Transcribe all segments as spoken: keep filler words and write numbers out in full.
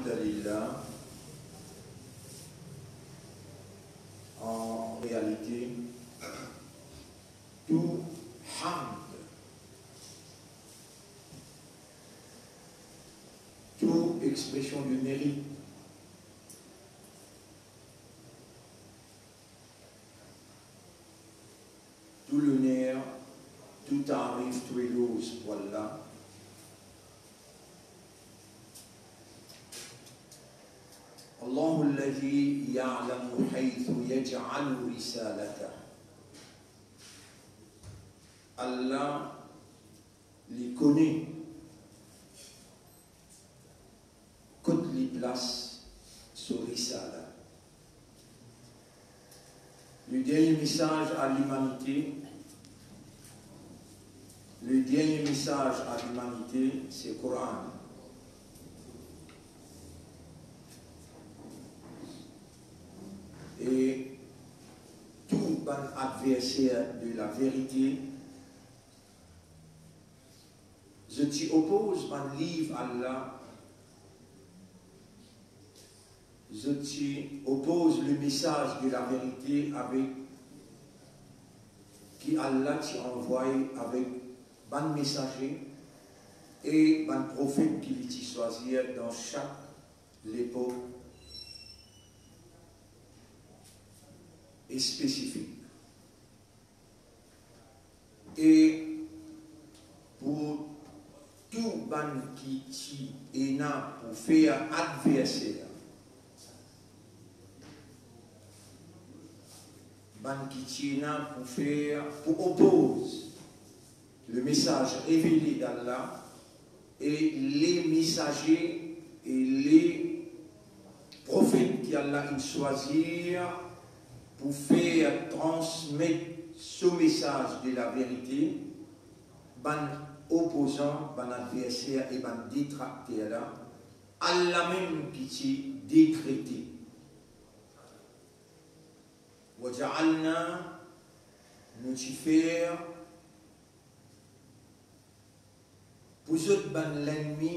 Alhamdulillah, en réalité, tout hamd, tout expression de mérite, tout loner, tout tarif, tout eloz pou Allah. Allahu alladhi ya'lamu haythu yaj'alu risalatah. Allah, li kone kot li plas so risala. Le dernier message à l'humanité, le dernier message à l'humanité, c'est Coran. E tou bann adverser de la verite, zot ti opoz bann liv Allah, zot ti opoz le message de la verite avek ki Allah ti anvwaye avek bann mesaze e bann profet ki li ti swazir dan sak lepok spesifik. E pou tou bann ki ti ena pou fer adverser, bann ki ti ena pou fer, pou opoz le message révélé d'Allah, e le mesaze e le profet ki Allah inn swazir pou fer transmet so message de la verite, bann opozan, bann adverser e bann detrakter la, Allah mem ki ti dekrete. Wa ja'alna, nou ti fer pou zot bann lennmi,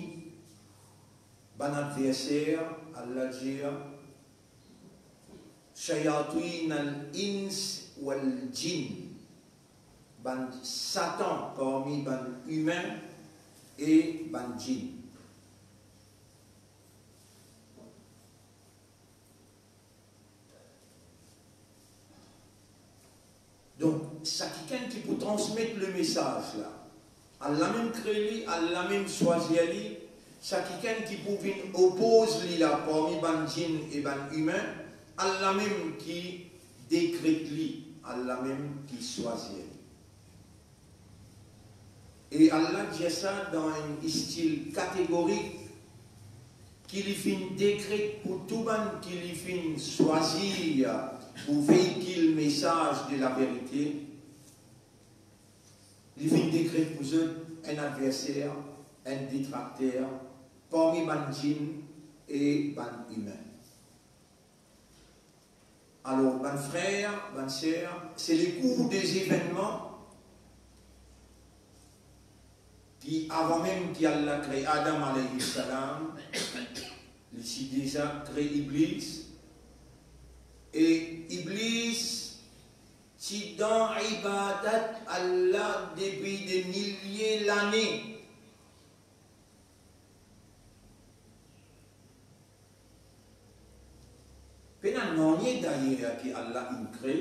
bann adverser, Allah dir, shayatin al-ins wal jinn, bann Satan parmi bann imin e bann jinn. Donk, sa kikenn ki pou transmet le mesaz la, Allah mem kre li, Allah mem swazir li, sa kikenn ki pou vinn opoz li la parmi bann jinn e bann imin, Allah mem ki dekret li, Allah mem ki swazir li. E Allah dir sa dan enn stil kategorik, ki li finn dekret pou tou bann ki li finn swazir pou veikil mesaz de laverite, li finn dekret pou zot enn adverser, enn detrakter, parmi bann jinn e bann imin. Alor, bann frer, bann ser, se lekour de zevennman ki, avan mem ki Allah kre Adam alayhi salam, li ti deza kre Iblis, e Iblis ti dan ibadat Allah depi de milie lane. Pena nanye dayer ki Allah inn kre,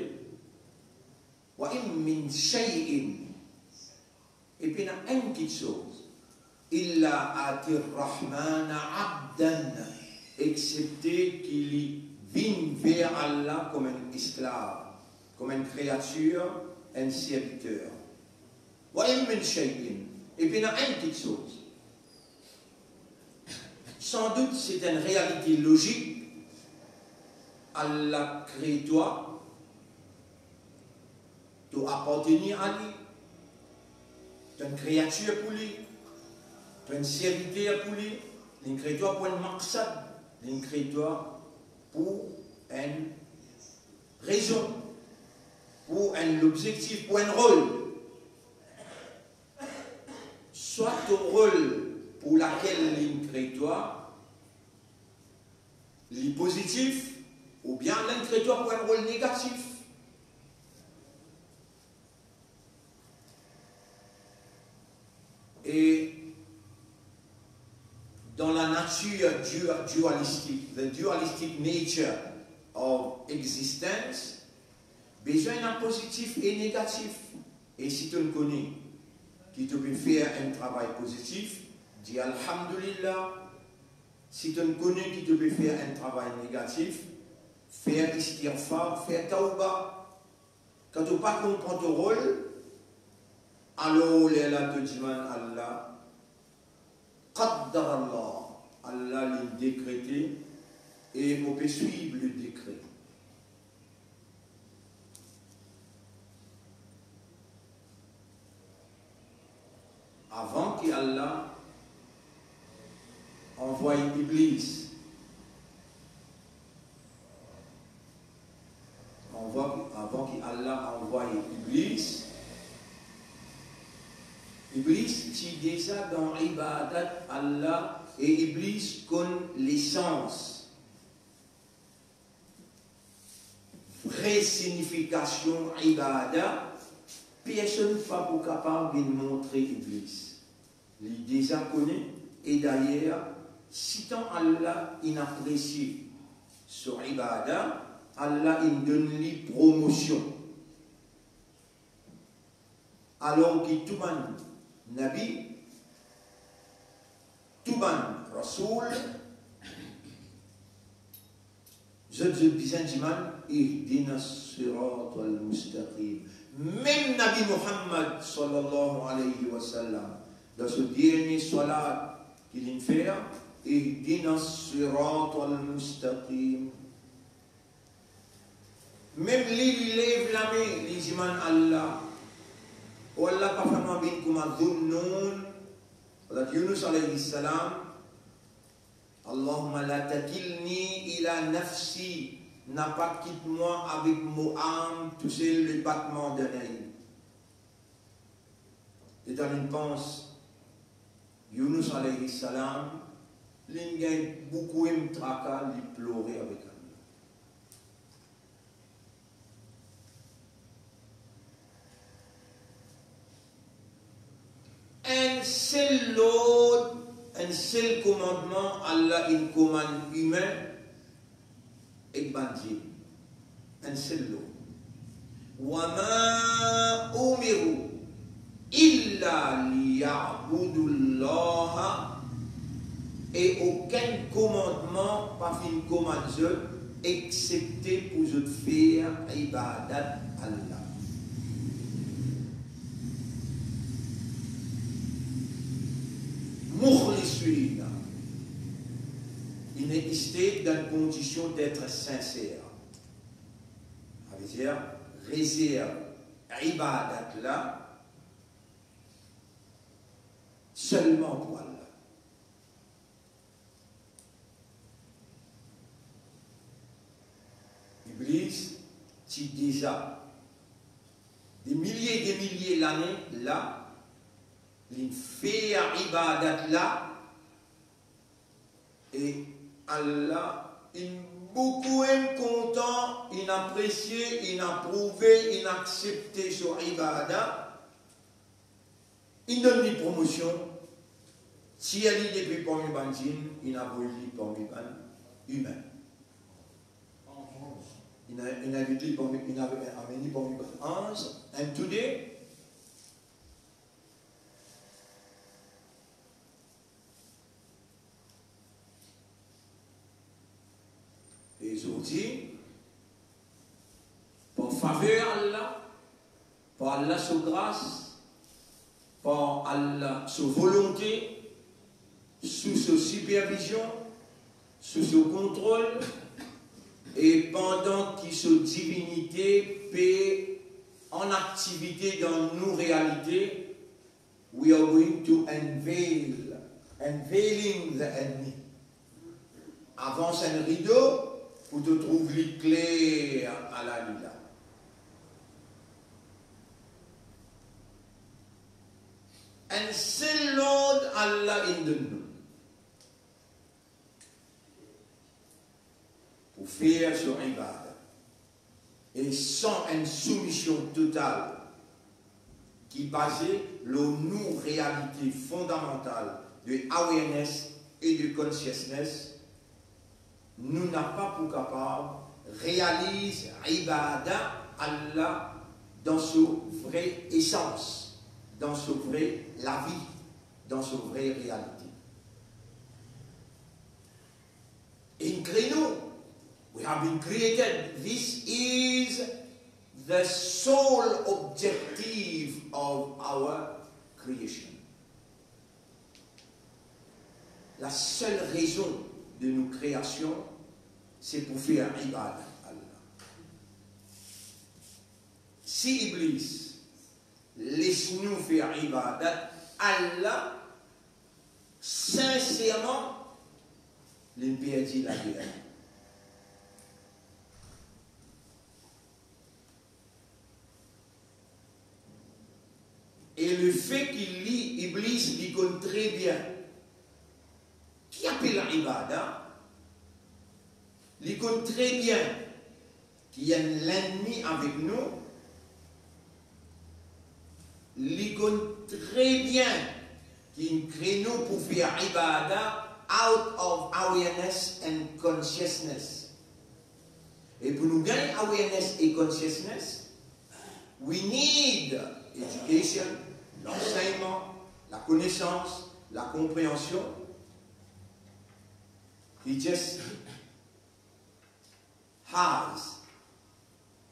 wa in min shay'in, e pena enn kitsoz, illa ati Rahmana abdan, exepte ki li vinn ver Allah kouma enn esklav, kouma enn kreatir, enn serviter. Wa in min shay'in, e pena enn kitsoz. Sandout, se enn realite lozik. Allah kre twa, to apartenir a li, to enn kreatir pou li, to enn serviter pou li, li kre twa pou enn maksad, li kre twa pou enn rezon, pou enn lobzektif, pou enn rol. Swa to rol pou lakel li kre twa, Li pozitif, oubien li inn tret twa pou enn rol negatif. E dan la natir du-, dualistik, the dualistic nature of existence, bizin ena pozitif e negatif. E si to kone ki to pe fer enn travay pozitif, dir alhamdulillah. Si to kone ki to pe fer enn travay negatif, fer istighfar, fer tawba. Kan to pa konpran to rol, alor lerla to dimann Allah, qaddar Allah, Allah li dekrete, e mo pe swiv le dekre. Avan ki Allah anvway Iblis, anvan, avan ki Allah anvway Iblis, Iblis ti deza dan ibadat Allah e Iblis konn lesans, vre signifikasion ibada, personn pa pou kapav vinn montre Iblis. Li deza kone, e dayer, sitan Allah inn apresie so ibada, Allah inn donn li promosion. Alor ki tou bann nabi, tou bann rasoul, zot, zot bizin dimann, ihdinas siratal mustaqim. Mem Nabi Muhammad, sallallahu alayhi wa sallam, dan so dernie swalat ki linn fer, ihdinas siratal mustaqim. Mem li, li lev lame, li dimann Allah, o Allah, pa fer mwa vinn kouma Zunnun, Hazrat Yunus alayhi salam, Allahumma la takilni ila nafsi, na pa kit mwa avek mo am tousel, le batman de nez. Letan linn pans Yunus alayhi salam, linn gagn boukou enn traka, li plore avek Allah. Enn sel lord, enn sel komandman Allah inn komann imin ek bann djinn. Enn sel lord. Wa ma umiru illa liya'budullaha, e okenn komandman pa finn komann zot, exepte pou zot fer ibadat Allah. Mukhlisina, in a state dan kondision d'être sincère. Savedir, rezerv ibadat la selman pou Allah. Iblis ti deza de milie, de milie lane la, linn fer ibadat la, e Allah inn boukou kontan, inn apresie, inn aprouve, inn aksepte so ibada, inn donn li promosion, tir li depi parmi bann djinn, inn avoy li parmi bann imin. Inn a-, inn invit li parmi, inn ave-, amenn li parmi bann anz, and today, e zordi, par faver Allah, par Allah so gras, par Allah so volonte, sou so sipervizion, sou so kontrol, e pandan ki so divinite pe an aktivite dan nou realite, we are going to unveil, unveiling the enemy. Avans enn rido pou to trouv li kler, ala li la. Enn sel lord Allah inn donn nou. fer so ibadat e san enn soumision total ki baze lor nou realite fondamantal de awareness e de consciousness, nou napa pou kapav realiz ibadat Allah dan so vre esans, dan so vre lavi, dan so vre realite. Inn kre nou. We have been created. This is the sole objective of our creation. La sel rezon de nou kreasion, se pou fer ibadat Allah. Si Iblis les nou fer ibadat Allah, sinserman, li perdi lager. E lefe ki li, Iblis, li konn tre bien ki apel ibadat, li konn tre bien ki enn lennmi avek nou, li konn tre bien ki inn kre nou pou fer ibadat out of awareness and consciousness. E pou nou gagn awareness e consciousness, we need education, lansegnman, lakonesans, lakonpreansion. He just has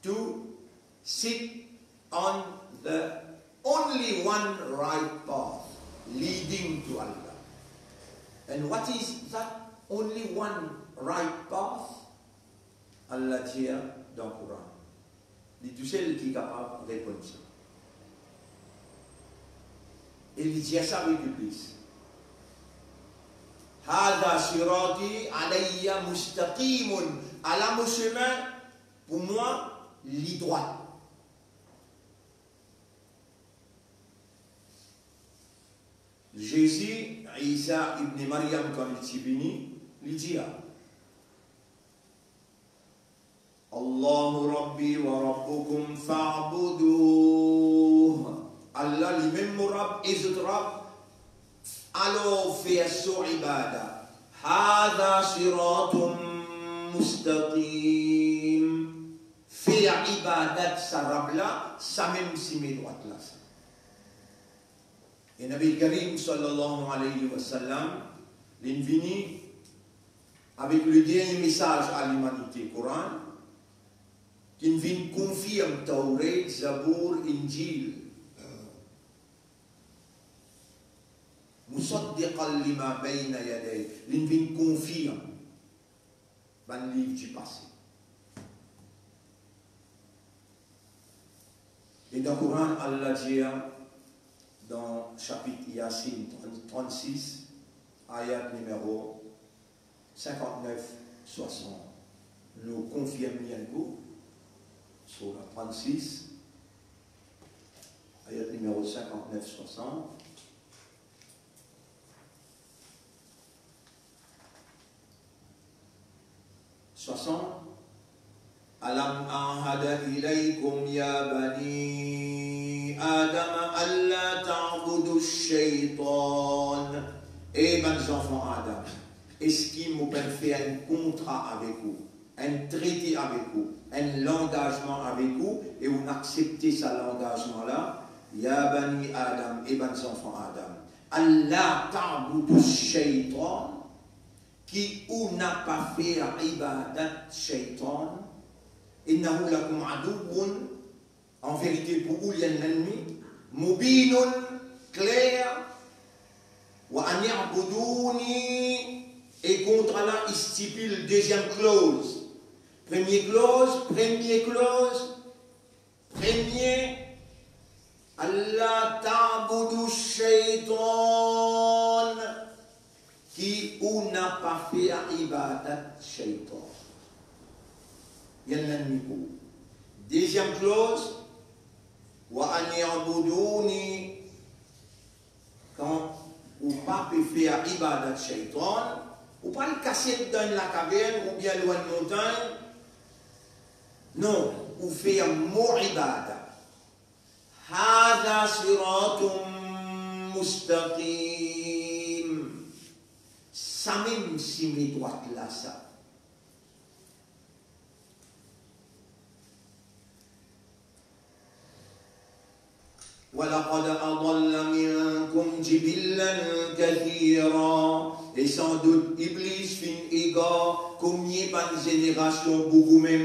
to sit on the only one right path leading to Allah. And what is that only one right path? Allah dir dan Koran. Li tousel ki kapav reponn sa. E li dir sa avek Iblis. Hadha sirati alayya mustaqimun. Ala mo semin, pou mwa, li drwat. Zezi, Isa ibn Maryam, kan li ti vini, li dir, Allahu Rabbi wa Rabbukum fa'buduh. Allah limem mo Rab e zot Rab, alor fer so ibadat. Hadha siratun mustaqim. Fer ibadat sa Rab la, samem simin drwat la sa. E Nabi Karim sallallahu alayhi wa sallam, li'nn vini avek le dernie mesaz a limanite, Koran, ki'nn vinn konfirm Tawret, Zabour, Injil. Musaddiqan lima bayna yadayh, li'nn vinn konfirm bann liv dipase. E dan Koran, Allah dir dan sapit Yasin trant-, trant-sis, ayat nimero sinkant-nef, swasant. Nou konfirm li enn kou, Soura trant-sis, ayat nimero sinkant-nef, swasant. Swasant. Alam ahada ilaykum ya bani Adam alla ta'budu shaytan. E bann zanfan Adam, eski mo pa'nn fer enn kontra avek ou, enn trete avek ou, enn langazman avek ou, e ou'nn aksepte sa langazman la? Ya bani Adam, e bann zanfan Adam, alla ta'budu shaytan, ki ou napa fer ibadat shaytan, innahu lakum aduwwun, an verite pou ou li enn lennmi, mubinun, kler, wa an'buduni, e kontra la i stipil deziem kloz. Premie kloz, premie kloz, premie, alla ta'budu shaytan, ki ou napa fer ibadat shaytan. Li enn lennmi pou ou. Deziem kloz, wa an'buduni, kan ou pa pe fer ibadat shaytan, Ou pa al kasiet dan enn lakavern oubien lor enn montagn. Non, ou fer mo ibada. Hadha siratun mustaqim. Samem sime drwat la sa. Wa laqad adalla minkum jibillan kathira. E sandout Iblis finn egar komie bann zenerasion boukou mem.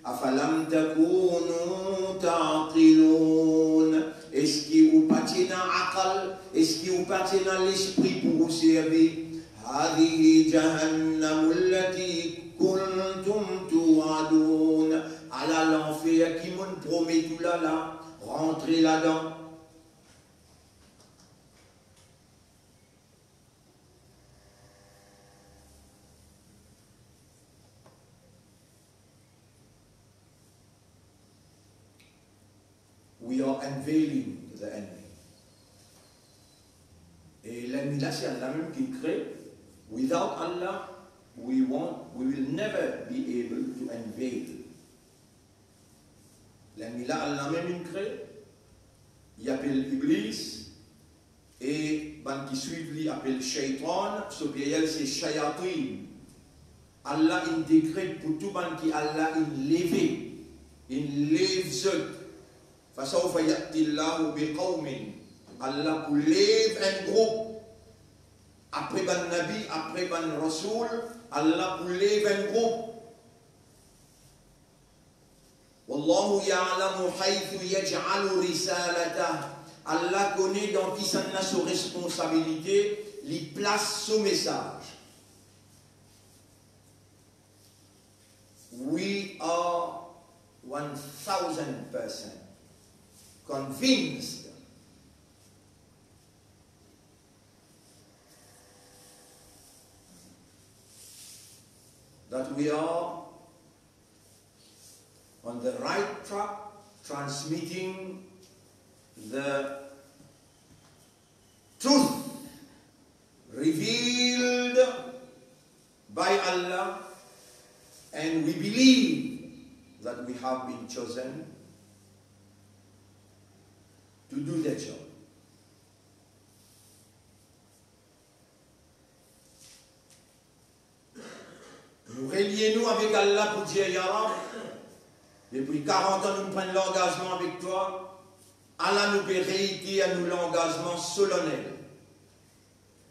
Afalam takunu ta'qilun. Eski ou pa ti ena akal? Eski ou pa ti ena lespri pou ou servi? Hadhihi jahannamu allati kuntum tu'adun. Ala lanfer ki mo'nn promet ou la la, rantre ladan. We are unveiling the enemy. E lennmi la, se Allah mem ki kre. Without Allah, we won't, we will never be able to unveil. Lennmi la, Allah mem inn kre. Li apel Iblis. E bann ki swiv li apel Shaytan, so pliriel se shayatin. Allah inn dekret pou tou bann ki Allah inn leve, inn lev zot. Fasawfa ya'tillahu biqawmin. Allah pou lev enn group. Apre bann nabi, apre bann rasoul, Allah pou lev enn group. Wallahu ya'lamu haythu yaj'alu risalatah. Allah kone dan kisannla so responsabilite, li plas so mesaz. We are one thousand percent convinced that we are on the right track, transmitting the truth revealed by Allah, and we believe that we have been chosen to do that job. Nou relie nou avek Allah pou dir, Ya Rab, depi karant an nou pran langazman avek twa, ala nou pe reiter nou langazman solennel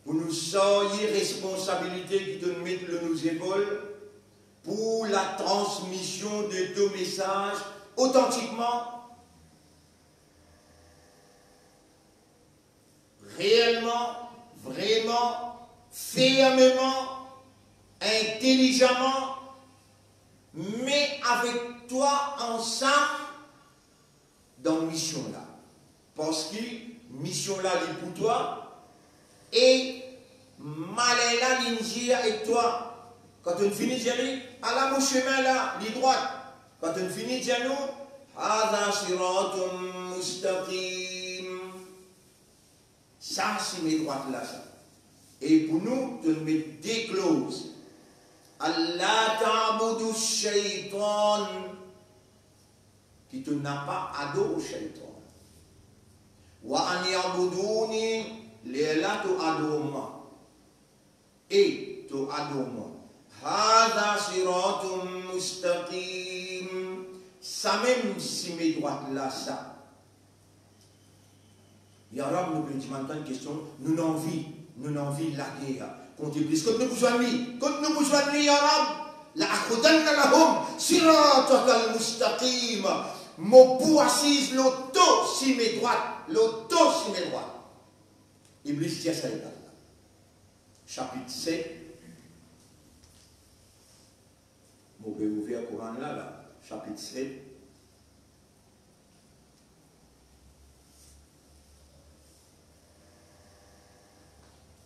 pou nou sarye responsabilite ki to'nn met lor nou zepol pou la transmision de to mesaz otantikman, reelman, vreman, fermeman, intelizaman, me avek twa ansam dan mision la. Parski mision la li pou twa, e maler la li dir ek twa. Kan to'nn fini dir li, ala mo semin la, li drwat. Kan to'nn fini dir nou, hadha siratun mustaqim. Sa sime drwat la sa. E pou nou, to'nn met de kloz. Alla ta'budu shaytan. Ki to napa ador shaytan. Wa an'buduni, lerla to ador mwa. E to ador mwa. Hadha siratun mustaqim. Samem sime drwat la sa. Ya Rab, nou pe dimann twa enn kestion, nou anvi, nou anvi lager kont Iblis. Kot nou pou zwenn li? Kot nou pou zwenn li, ya Rab? La aqudanna lahum siratakal mustaqim. Mo pou asiz lor to sime drwat, lor to sime drwat. Iblis dir sa, Koran la. Sapit set. Mo pe ouver Koran la, la. Sapit set.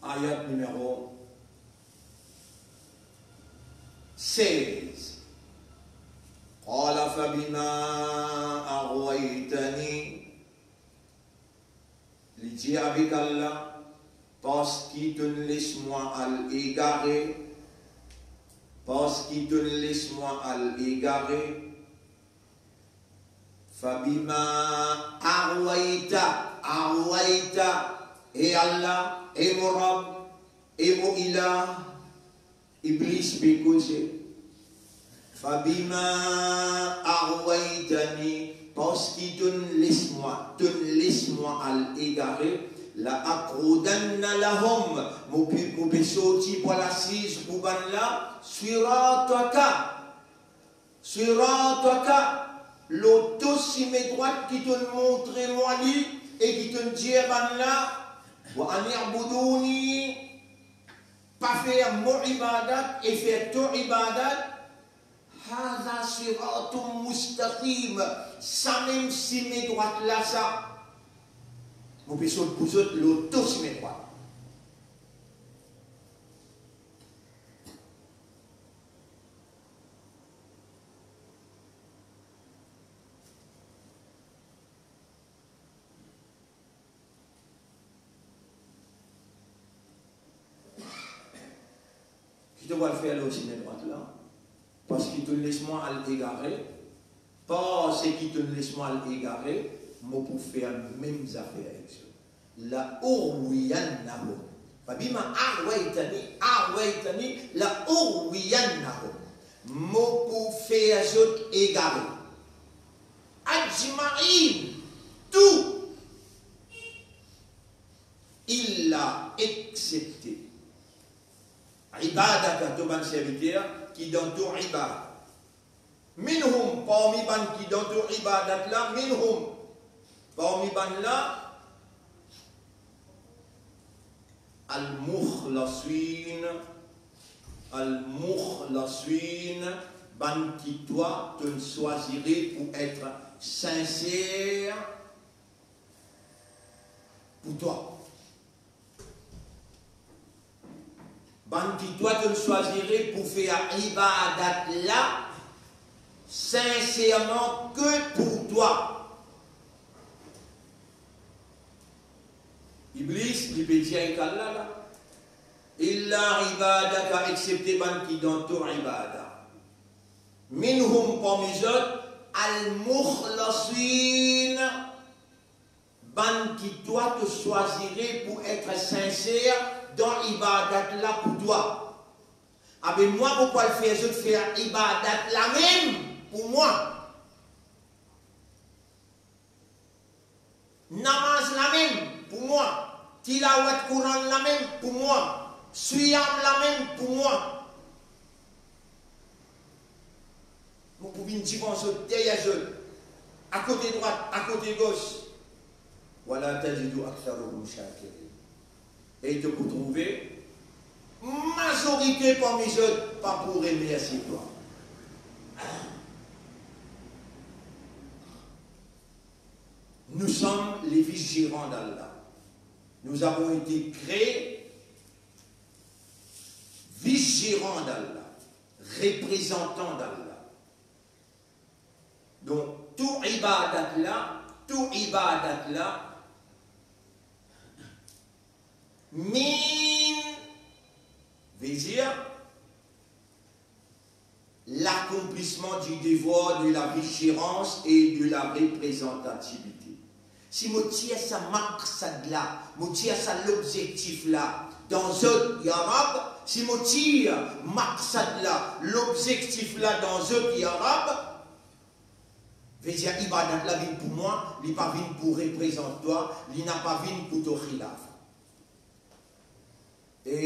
Ayat nimero sez. Qala fabima aghwaytani. Li dir avek Allah, parski to'nn les mwa al egare, Parski to'nn les mwa al egare. Fabima aghwayta, aghwayta, e Allah, e mo Rabb, e mo Ilah, Iblis pe koze. Fabima aghwaytani, parski to'nn les mwa, to'nn les mwa al egare, la aqudanna lahum, mo pe, mo pe sorti pou al asiz pou bannla, sirataka, sirataka, lor to simin drwat ki to'nn montre mwa li e ki to'nn dir bannla, wa an'ibuduni, pa fer mo ibadat e fer to ibadat, hadha siratun mustaqim, samem simin drwat la sa, mo pe sot pou zot lor to simin drwat. Ki to pou al fer lor simin drwat la? Parski to'nn les mwa al egare, parski to'nn les mwa al egare, mo pou fer mem zafer ek zot. La ughwiyannahum. Fabima aghwaytani, aghwaytani, la ughwiyannahum. Mo pou fer zot egare. Ajma'in, tou. Illa, excepte. Ibadaka, to bann serviter ki dan to ibadat. Minhum, parmi bann ki dan to ibadat la, minhum, parmi bannla, al-mukhlasin, al-mukhlasin, bann ki twa, to'nn swazire pou et sinser pou twa. Bann ki twa to'nn swazire pou fer ibadat la sinserman ke pou twa. Iblis, li pe dir ek Allah la, illa ibadaka, excepte bann ki dan to ibadat. Minhum, parmi zot, al-mukhlasin, bann ki twa to swazire pou et sinser dan ibadat la pou twa. Abe mwa, mo pou al fer zot fer ibadat la mem pou mwa. Namaz la mem pou mwa. Tilawat Koran la mem pou mwa. Siyam la mem pou mwa. Mo pou vinn divan zot, deryer zot, akote drwat, akote gos. Wala tajidu aktharahum shakirin. E to pou trouve mazorite parmi zot pa pou remersie twa. Nous sommes les vice-gérants d'Allah. Nous avons été créés vice-gérants d'Allah, reprezantan d'Allah. Donk, tou ibadat la, tou ibadat la, min, vedir, l'accomplissement du devoir de la vigilance et de la représentativité. Si mo tir sa maqsad la, mo tir sa lobzektif la dan zot, ya Rab, si mo tir maqsad la, lobzektif la dan zot, ya Rab, vedir ibadat la vinn pou mwa, li pa vinn pou reprezant twa, li napa vinn pou to khilaf. E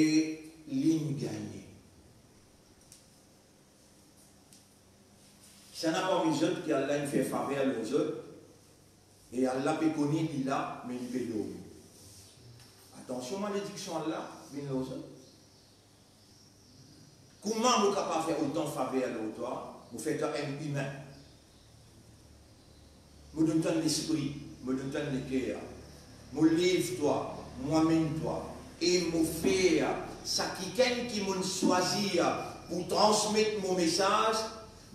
linn gagne. Kisannla parmi zot ki Allah inn fer faver lor zot, e Allah pe kone li la, me li pe dormi? Atansion, malediksion Allah vinn lor zot. Kouma mo kapav fer otan faver lor twa? Mo fer twa enn imin. Mo donn twa enn lespri, mo donn twa enn leker, mo lev twa, mo amenn twa, e mo fer sa kikenn ki mo'nn swazir pou transmet mo mesaz,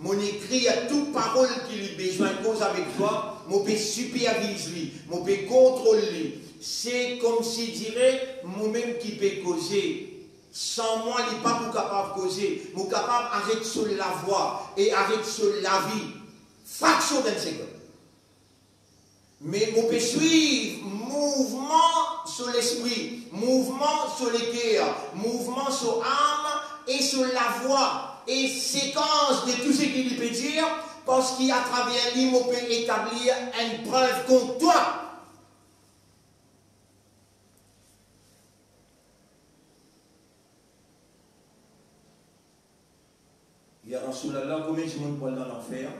mo'nn ekrir tou parol ki li bizin koz avek twa, mo pe siperviz li, mo pe kontrol li. Se koumsi dire momem ki pe koze. San mwa, li pa pou kapav koze. Mo kapav aret so lavwa e aret so lavi fraksion d'enn segonn. Me mo pe swiv mouvman so lespri, mouvman so leker, mouvman so am e so lavwa e sekans de tou seki li pe dir, parski atraver li, mo pe etablir enn prev kont twa. Ya Rasulallah, konbien dimoun pou al dan lanfer?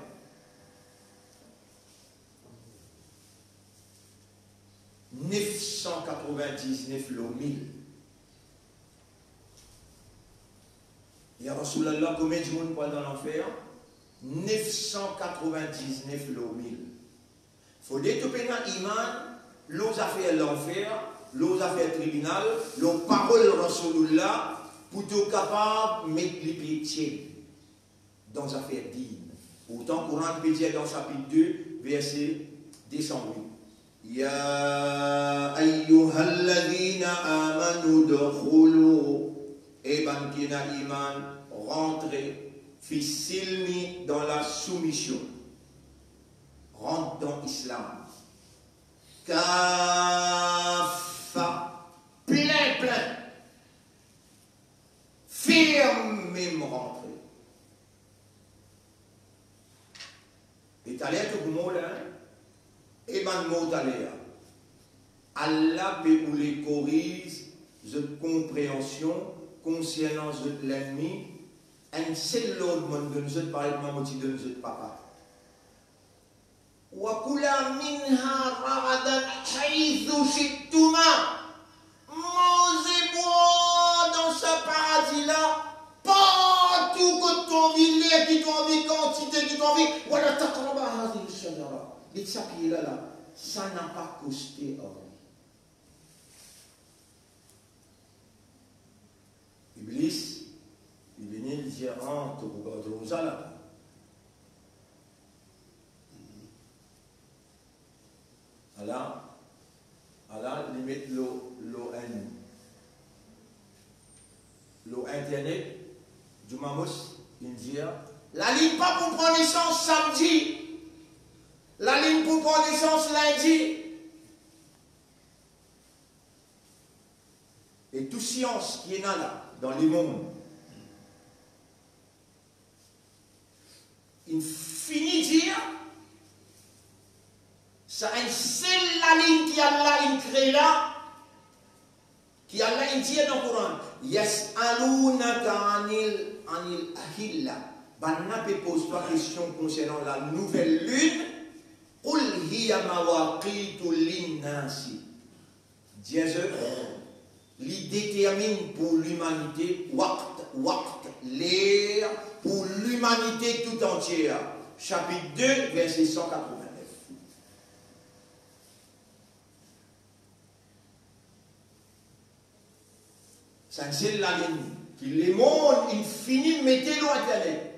Nef san katrovin-diznef lor mil. Ya Rasulallah, konbien dimoun pou al dan lanfer? Nef san katrovin-diznef lor mil. Fode to pena iman lor zafer lanfer, lor zafer tribinal, lor parol Rasoulillah, pou to kapav met lipie tied dan zafer din. Pourtan, Koran pe dir dan sapit de, verse de san wit, "Ya ayyuhalladhina amanu udkhulu", e bann ki ena iman, rantre, "fis silmi", dan lasoumision. Rant dan Islam. Kaffa, plin, plin. Fermem rantre. E taler to pou mor la, hein? E bann mor taler. Allah pe oule koriz zot konpreansion konsernan zot lennmi. Enn sel lord mo donn zot, parey kouma mo ti donn zot papa. Wa kula minha ragadan haythu shi'tuma. Manze, bwar dan sa paradi la, partou kot to anvi, ler ki to anvi, kantite ki to anvi. Wala taqraba hadhihi shajara. Met sa pie la la, sa napa koste ar li. Iblis, li vini, li dir, "Ah, to pou gard roza la." Ala, ala, li met lor, lor enn, lor internet, Juma Mos, li dir, lalinn pa pou pran nesans samdi. Lalinn pou pran nesans lindi. E tou sians ki ena la dan lemond, inn fini dir, sa enn sel lalinn ki Allah inn kree la, ki Allah inn dir dan Koran, "Yas'alunaka anil, anil ahilla." Bann la pe poz twa kestion konsernan la nouvel linn, "Qul hiya mawaqitu linnasi." Dir zot, li determinn pou limanite, waqt, waqt, ler pou limanite toutantie. Sapit de, verse san katrovin-nef. Sa enn sel lalinn ki lemond inn fini mete lor internet.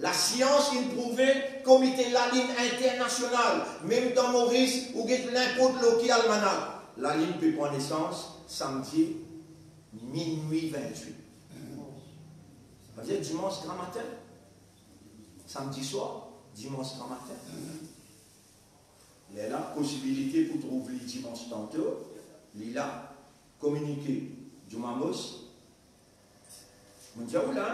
Lasians inn prouve, Komite Lalinn Internasional, mem dan Moris, ou get ninport lor ki almanak, lalinn pe pran nesans samdi minwi vintwit. Savedir dimans gramatin, samdi swar, dimans gramatin. Lerla posibilite pou trouv li dimans tanto, li la, kominike Juma Mos. Mo dir ou la,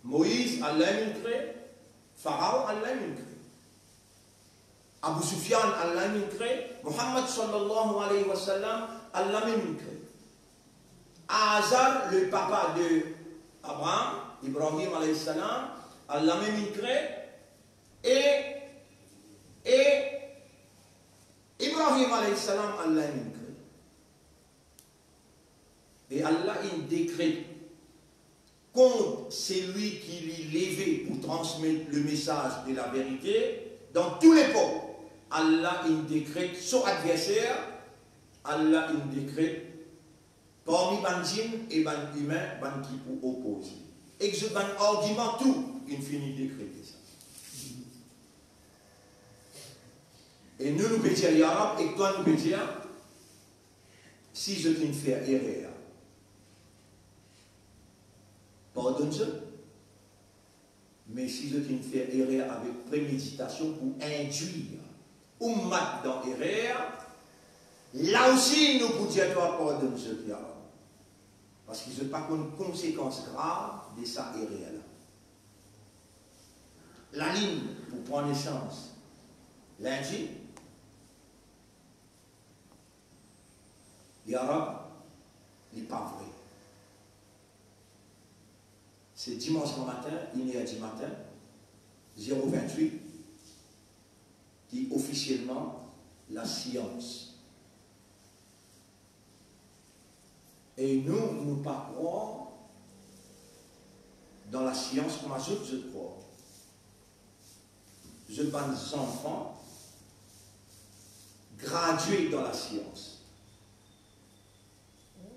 Moiz, Allah inn kree, Faraon, Allah inn kree. Abu Sufyan, Allah inn kree. Muhammad sallallahu alayhi wa sallam, Allah mem inn kree. Azar, le papa de Abraham, Ibrahim alayhi salam, Allah mem inn kree. E, e Ibrahim alayhi salam, Allah inn kree. E Allah inn dekret kont selwi ki li leve pou transmet le mesaz de laverite dan tou lepok. Allah inn dekret so adverser, Allah inn dekret parmi bann zinn e bann imin, bann ki pou opoze. Ek zot bann argiman tou, inn fini dekrete sa. E nou, nou pe dir, ya Rab, ek twa, nou pe dir, Si zot inn fer erer, pardonn zot. Me si zot inn fer erer avek premeditasion pou indwir oummat dan erer, la osi nou pou dir twa pardonn zot, ya Rab. Parski zot pa konn konsekans grav de sa erer la. Lalinn pou pran nesans lindi, ya Rab, li pa vre. Se dimans gramatin, inn er dimatin, zero vintwit, ki ofisielman lasians. E nou, nou pa krwar dan lasians kouma zot, zot krwar. Zot bann zanfan gradie dan lasians.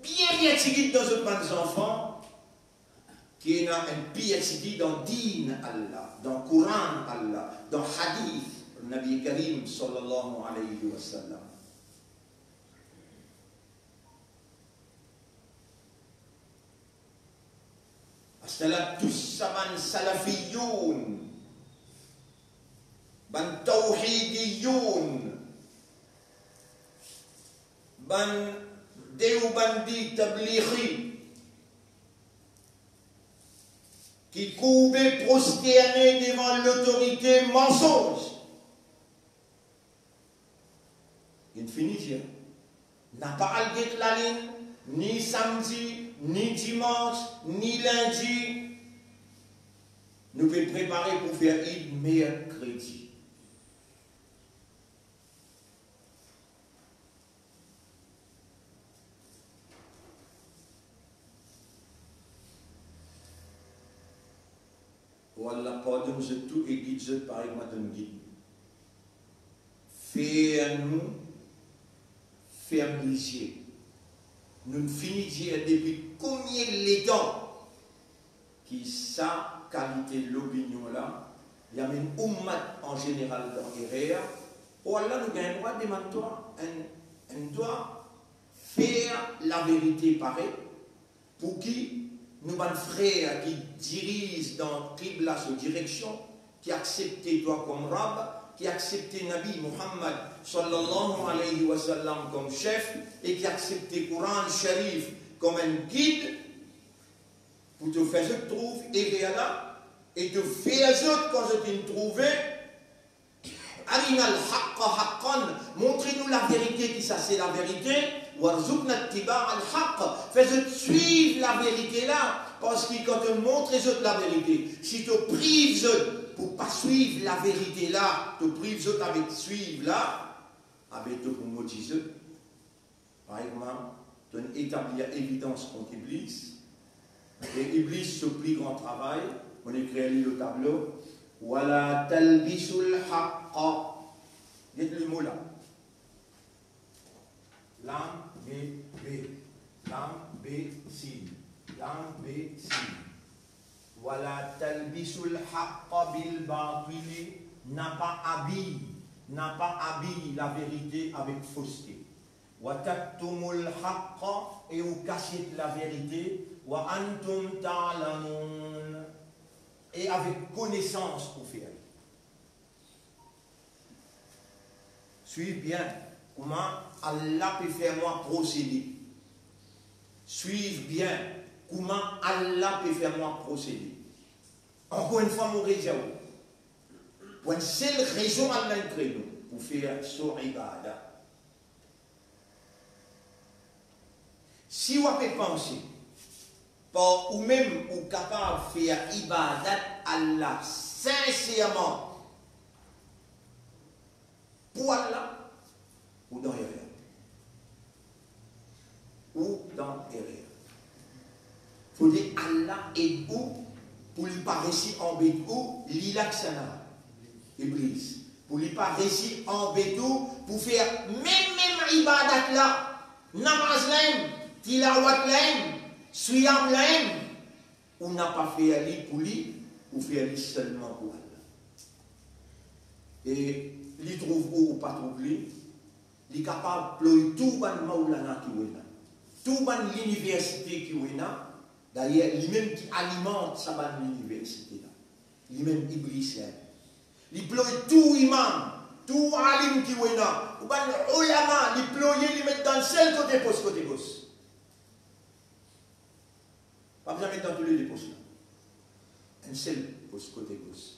Bien, bien tigit dan zot bann zanfan ki ena enn PhD dan din Allah, dan Koran Allah, dan hadith Nabi Karim sallallahu alayhi wa sallam. Aster la tou sa bann salafiyoun, bann tawhidiyoun, bann deobandi tablighi ki kourbe, prosterne devan lotorite mansonz. Inn fini dir, napa al get lalinn, ni samdi, ni dimans, ni lindi. Nou pe prepare pou fer Eid merkredi. O Allah, pardonn zot tou e gid zot parey mwa to'nn gid. Fer nou ferm lizie. Nou'nn fini dir depi komie letan ki sa kalite lopinion la, li amenn oummat an zeneral dan erer. O Allah, nou gagn drwa demann twa enn, enn dwa, fer laverite paret, pou ki nou bann frer ki diriz dan kibla so direksion, ki aksepte twa kom Rab, ki aksepte Nabi Muhammad sallallahu alayhi wa sallam kom sef e ki aksepte Koran Sharif kom enn gid, pou to fer zot trouv erer la, e to fer zot, kan zot inn trouve, arinal haqqa haqqan, montre nou laverite ki sa se laverite, warzuqna ittiba'al haqq, fer zot swiv laverite la, parski kan to montre zot laverite, si to priv zot pou pa swiv laverite la, to priv zot avek swiv la, abe to pou modi zot. Parey mwa, to'nn etablir evidans kont Iblis. E Iblis, so pli gran travay, mo'nn ekrir li lor tablo, "Wala talbisul haqqa." Get lemo la. Lam, be, be. Lam, be, sin. Lam, be, sin. "Wala talbisul haqqa bil batili", napa abiy, napa abiy laverite avek foste. "Wa taktumul haqqa", e ou kasiet laverite, "wa antum ta'lamun", e avek konesans ou fer li. Swiv bien kouma Allah pe fer mwa prosede. Swiv bien kouma Allah pe fer mwa prosede. Ankor enn fwa, mo redir ou, pou enn sel rezon, Allah inn kre nou, pou fer so ibadat. Si ou pe panse par oumem ou kapav fer ibadat Allah sinserman, pou Allah, ou dan erer. Ou dan erer. Fode Allah ed ou pou li pa resi anbet ou, li la ki sa la, Iblis. Pou li pa resi anbet ou, pou fer mem, mem ibadat la, namaz la mem, tilawat la mem, siyam la mem, ou napa fer li pou li, ou fer li selman pou Allah. E li trouv ou, ou pa trouv li, li kapav ploy tou bann Maulana ki ou ena. Tou bann liniversite ki ou ena, dayer, limem ki alimant sa bann liniversite la, limem Iblis la. Li ploy tou imam, tou alim ki ou ena, ou bann olama, li ploye, li met dan sel kote pos, kote gos. Pa bizin met dan toulede pos la. Enn sel pos kote gos.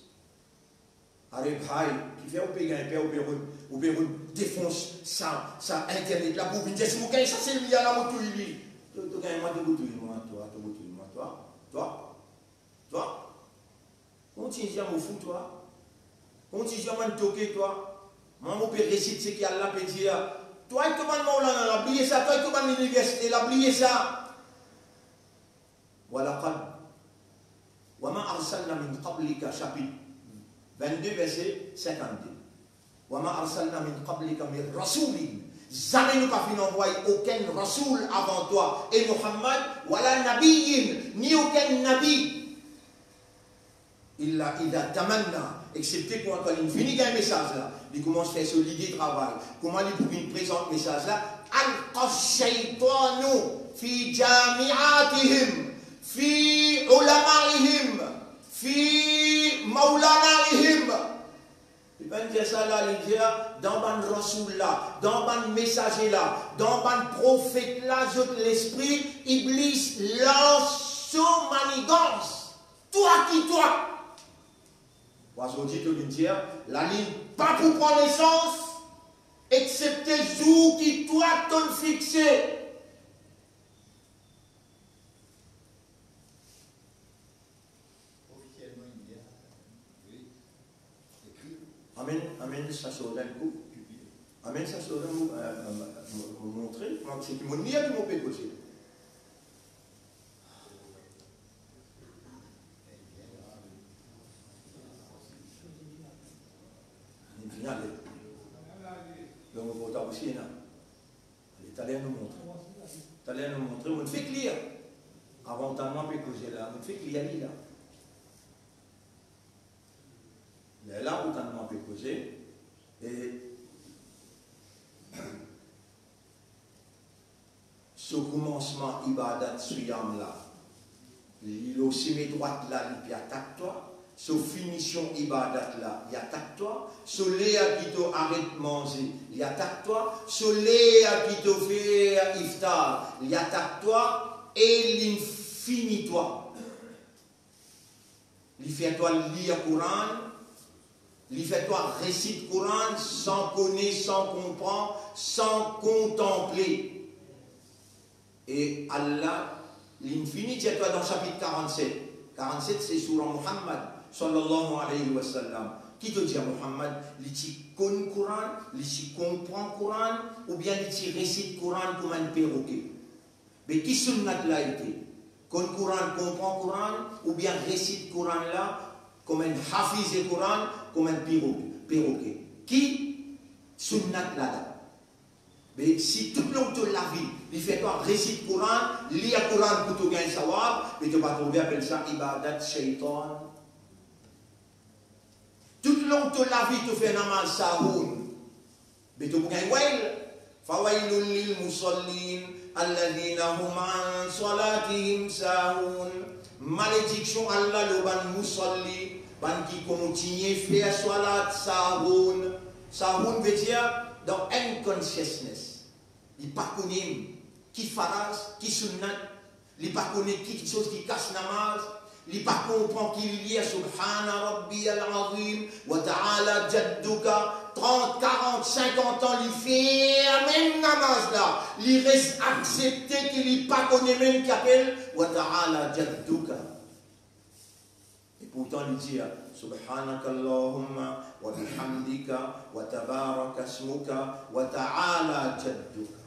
Are bhai, kifer ou pe gagn per, ou pe rod, ou pe rod defons sa, sa internet la, pou vinn dir si mo gagn sa selmia la, mo touy li. To, to gagn mwa, to pou touy mwa, twa, to pou touy mwa, twa, twa, twa. Kouma ti dir mo fou, twa? Kouma ti dir mo enn toke, twa? Mwa, mo pe resit seki Allah pe dir. Twa ek to bann Maulana la, bliye sa. Twa ek to bann liniversite la, bliye sa. Wa laqad, wa ma arsalna min qablika, sapit vennde, verse sinkannde. Wa ma arsalna min qablika min rasoulin. Zame nou pa finn anvway okenn rasoul avan twa, e Muhammad, wala nabiyyin, ni okenn nabi. Illa idha tamanna, exsepte kan, kan li fini gagn mesaz la, li koumans fer so lide travay. Kouma li pou vinn prezant mesaz la? Alqa shaytanu fi jami'atihim, fi ulamaihim, fi maulanaihim. Li pa dir sa la, li dir dan bann rasoul la, dan bann mesaze la, dan bann profet la, zot lespri, Iblis lans so manigans. Twa ki twa. Azordi to vinn dir, lalinn pa pou pran nesans, exsepte zour ki twa to'nn fixe. Amenn, amenn sa sorti enn kou. Amenn sa sorti, mo, euh, mo, mo montre, kouma seki mo lir, ki mo pe koze. Amenn, vinn ale. Donk, mo portab osi ena. Ale, taler nou montre. Taler nou montre, mo fek lir. Avan ou tann mwa pe koze la, mo fek lir li la. Lerla ou tann mwa pe koze, e so koumansman ibadat siyam la, li lor sime drwat la, li pe atak twa. So finision ibadat la, li atak twa. So ler ki to aret manze, li atak twa. So ler ki to fer iftar, li atak twa e li fini twa. Li fer twa lir Koran, li fer twa resit Koran san kone, san konpran, san kontanple. E Allah, li fini dir twa dan sapit karannset. Karannset, se soura Muhammad, sallallahu alayhi wa sallam. Ki to dir Muhammad, li ti konn Koran, li ti konpran Koran, oubien li ti resit Koran kouma enn perroquet? Be ki sunnat la ete? Konn Koran, konpran Koran, oubien resit Koran la kouma enn hafiz Koran, kouma enn piro-, perroquet? Ki sunnat la la? Be si toutlong to lavi, li fer twa resit Koran, lir Koran pou to gagn sawab, be to pa trouve apel sa ibadat shaytan? Toutlong to lavi to fer namaz sahun, be to pou gagn wail. Fawailul lil musallin, alladhina hum an salatihim sahun. Malediksion Allah lor bann musalli, bann ki kontigne fer salat sahun. Sahun ve dir dan unconsciousness. Li pa kone ki faraz, ki sunnat, li pa kone ki kiksoz ki kas namaz, li pa konpran ki li lir, Subhana Rabbiyal Azim, wa Ta'ala Jadduka, trant, karant, sinkant an li fer mem namaz la, li res aksepte ki li pa kone mem ki apel wa Ta'ala Jadduka. E pourtan li dir, Subhanakallahumma wa bihamdika wa tabaraka ismuka wa ta'ala jadduka.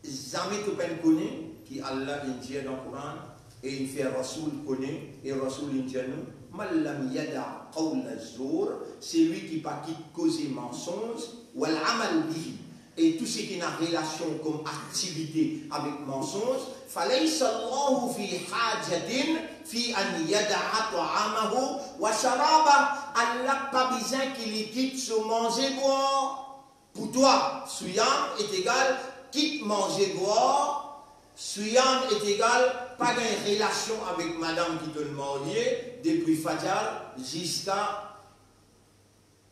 Zame to pa'nn kone ki Allah inn dir dan Koran e inn fer Rasoul kone, e Rasoul inn dir nou, "Man lam yada' qawla zur", selwi ki pa kit koze mansonz, "wal amal bihi", e tou seki ena relasion kom aktivite avek mansonz, "falaysa Allahu fi hajatin fi an yada'a ta'amahu wa sharabah", Allah pa bizin ki li kit so manze bwar. Pou twa, siyam est égal kit manze bwar, siyam est égal pa gagn relasion avek madam ki to'nn marye depi fajar ziska,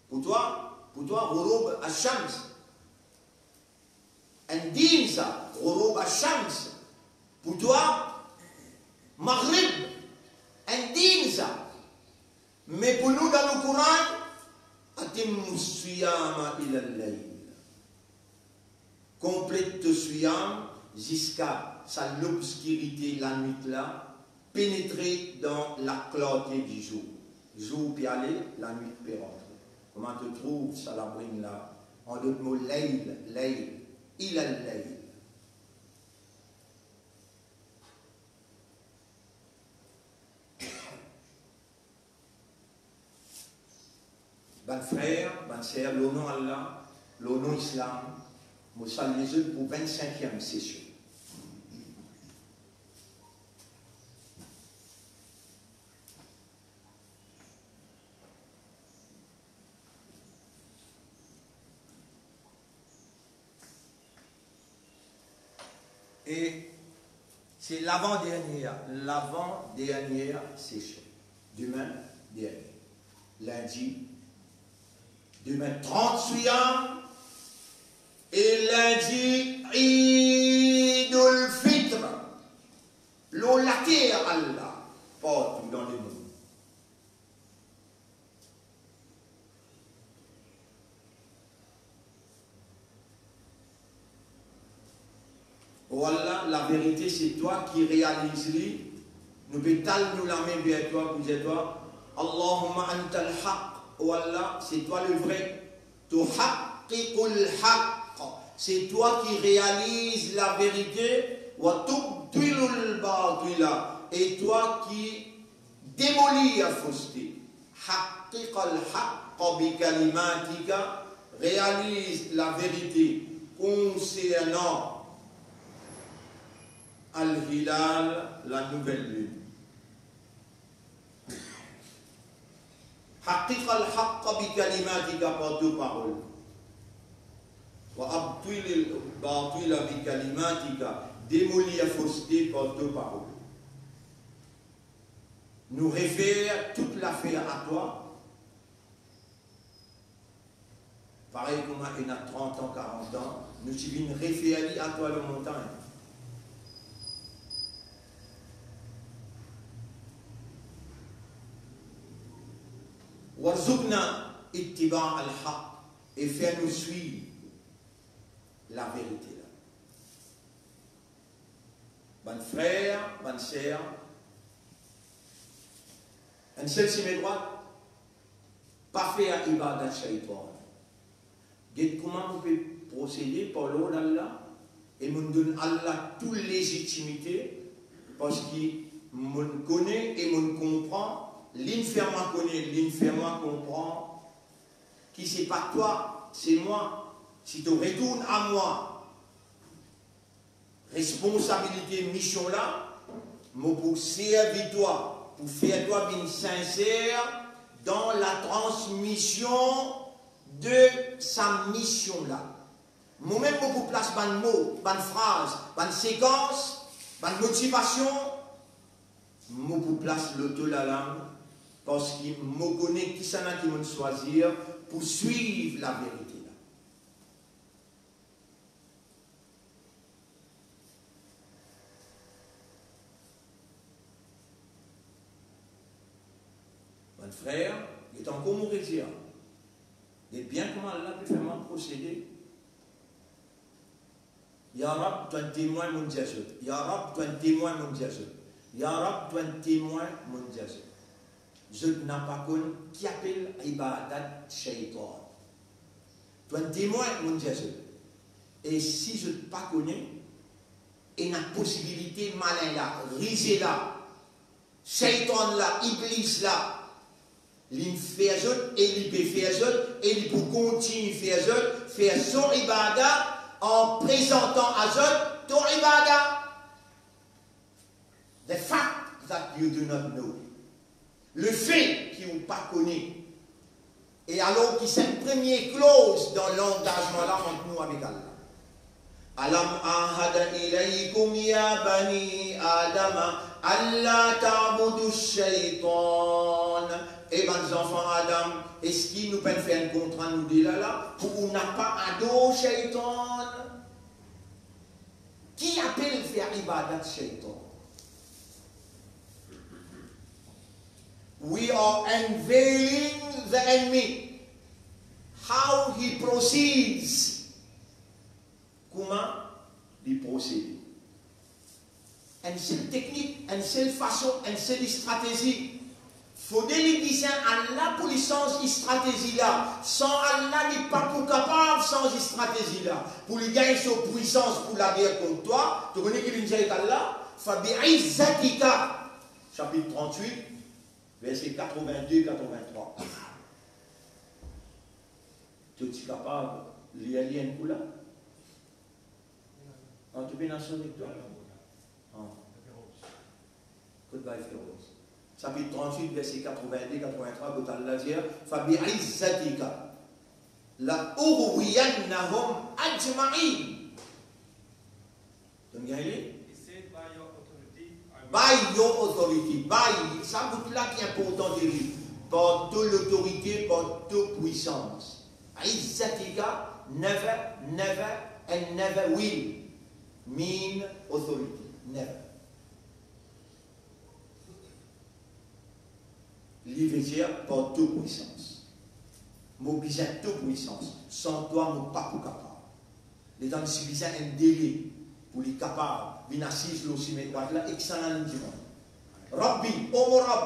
pou twa, pou twa, ghurub ash-shams. Enn din sa, ghurub ash-shams. Pou twa, maghrib. Enn din sa. Me pou nou dan nou Koran, atimmu siyama ila al-layl. Konplet to siyam ziska sa lobskirite lanwit la, penetre dan laklarte di zour. Zour pe ale, lanwit pe rantre. Kouma to trouv sa labrin la? An dot mo, layl, layl, ila al-layl. Bann frer, bann ser, lor nom Allah, lor nom Islam, mo salie zot pou vennsinkiem sesion. E se lavan dernie, lavan dernie sesion. Demin dernie. Lindi, demin trant Siyam e lindi Eid al-Fitr. Lor later Allah, partou dan lemond. O Allah, laverite se twa ki realiz li. Nou pe tann nou lame ver twa pou dir twa, Allahumma antal haq. O Allah, se twa le vre. Tuhaqqiqul haq. Se twa ki realiz laverite. Wa tubtilul batila. E twa ki demolir foste. Haqqiqal haqqa bi kalimatika, realiz laverite konsernan al-hilal, lanouvel linn. Haqqiqal haqqa bi kalimatika, par to parol. Wa abtilil batila bi kalimatika, demolir foste par to parol. Nou refer tou lafer a twa. Parey kouma ena trant an, karant an, nou ti vinn refer li a twa lor montagn. Warzuqna ittiba al-haq, e fer nou swiv laverite la. Bann frer, bann ser, enn sel sime drwat, pa fer ibadat shaytan. Get kouma mo pe prosede par lord Allah, e mo donn Allah tou lezitimite, parski mo kone e mo konpran, li fer mwa kone, li fer mwa konpran, ki se pa twa, se mwa. Si to retourn a mwa, responsabilite, mision la, mo pou servi twa, pou fer twa vinn sinser dan latransmision de sa mision la. Momem mo pou plas bann mo, bann fraz, bann sekans, bann motivasion, mo pou plas lor to lalang, parski mo kone kisannla ki mo swazir pou swiv laverite la. Bann frer, get ankor mo redir. Get bien kouma Allah pe fer mwa prosede. Ya Rab, to enn temwin, mo dir zot. Ya Rab, to enn temwin, mo dir zot. Ya Rab, to enn temwin, mo dir zot. Zot napa konn ki apel ibadat shaytan. To enn temwin, mo dir zot. E si zot pa kone, ena posibilite malin la, rize la, shaytan la, Iblis la, li fer zot e li pe fer zot e li pou kontign fer zot, fer so ibada an prezantan a zot to ibada. The fact that you do not know. Lefe ki ou pa kone, E alor ki sa enn premie kloz dan langazman la ant nou avek Allah. Alam ahada ilaykum ya bani Adama alla ta'budu shaytan. E bann zanfan Adam, eski nou pa'nn fer enn kontra nou de la la pou ou napa ador shaytan? Ki apel fer ibadat shaytan? We are unveiling the enemy, how he proceeds. Kouma li prosede? Enn sel teknik, enn sel fason, enn sel stratezi. Fode li bizin Allah pou li sanz stratezi la. San Allah, li pa pou kapav sanz stratezi la. Pou li gagn so pwisans pou lager kont twa, to kone ki li dir avek Allah? Fa bi izzatika. Sapit trant-wit, verse katrovin-de, katrovin-trwa. To ti kapav lir li enn kou la? An, to pena swiv avek twa? An. Kot bay Feroz? Sapit trant-wit, verse katrovin-de, katrovin-trwa, kot Allah dir, fa bi izzatika la ughwiyannahum ajma'in. Donn gagn li? He said, by your authority, I will. By your authority, by, sa bout la ki inportan de li. Par to lotorite, par to pwisans. Izzatika, never, never, and never will mean authority. Never. Li ve dir par to pwisans. Mo bizin to pwisans. San twa, mo pa pou kapav. Letan li ti bizin enn dele pou li kapav vinn asiz lor sime drwat la, ek sa la li dimann, Rabbi, o mo Rab,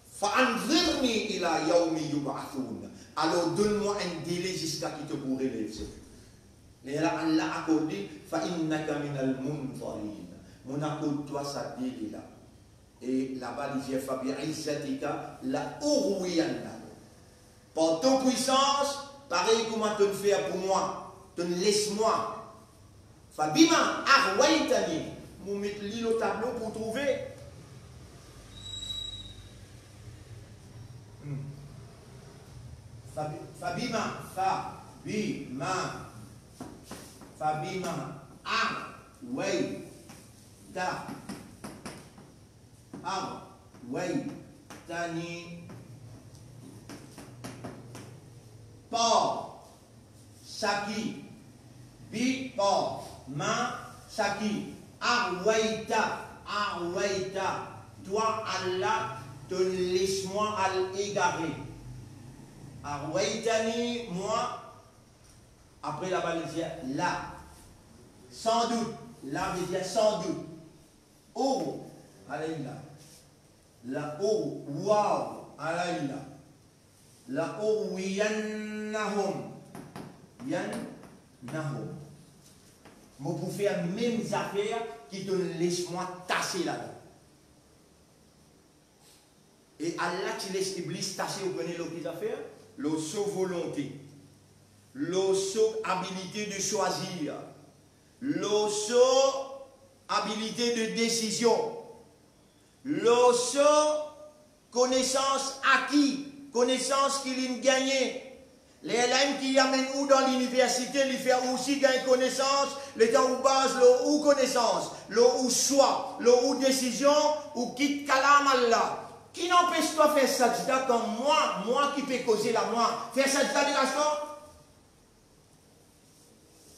fa anzirni ila yawmi yub'athun. Alor donn mwa enn dele ziska ki to pou relev zot. Lerla Allah akord li, fa innaka minal munzarin. Mo'nn akord twa sa dele la. E laba li dir, fa bi izzatika la ughwiyannahum. Par to pwisans, parey kouma to'nn fer pou mwa, to'nn les mwa. Fa bima aghwaytani. Mo met li lor tablo pou trouve. Hmm. Fa bi-, fa bima, fa bima, fa bima aghwayta aghwaytani. Par saki, bi par ma saki, aghwayta, aghwayta, twa Allah, to'nn les mwa al egare. Aghwaytani, mwa, apre laba li dir la. Sandout, la ve dir sandout. Ou, alayla. La ou, waw, alayla. La ughwiyannahum. Yannahum. Mo pou fer mem zafer ki to'nn les mwa tase ladan. E Allah ti les Iblis tase, ou kone lor ki zafer? Lor so volonte, lor so abilite de swazir, lor so abilite de desizion, lor so konesans aki, konesans ki li'nn gagne. Lerla mem ki amenn ou dan liniversite, li fer ou osi gagn konesans, letan ou baz lor ou konesans, lor ou swa, lor ou desizion, ou kit kalam Allah. Ki anpes twa fer sajda kan mwa, mwa ki pe koze la, mwa, fer sajda deras twa?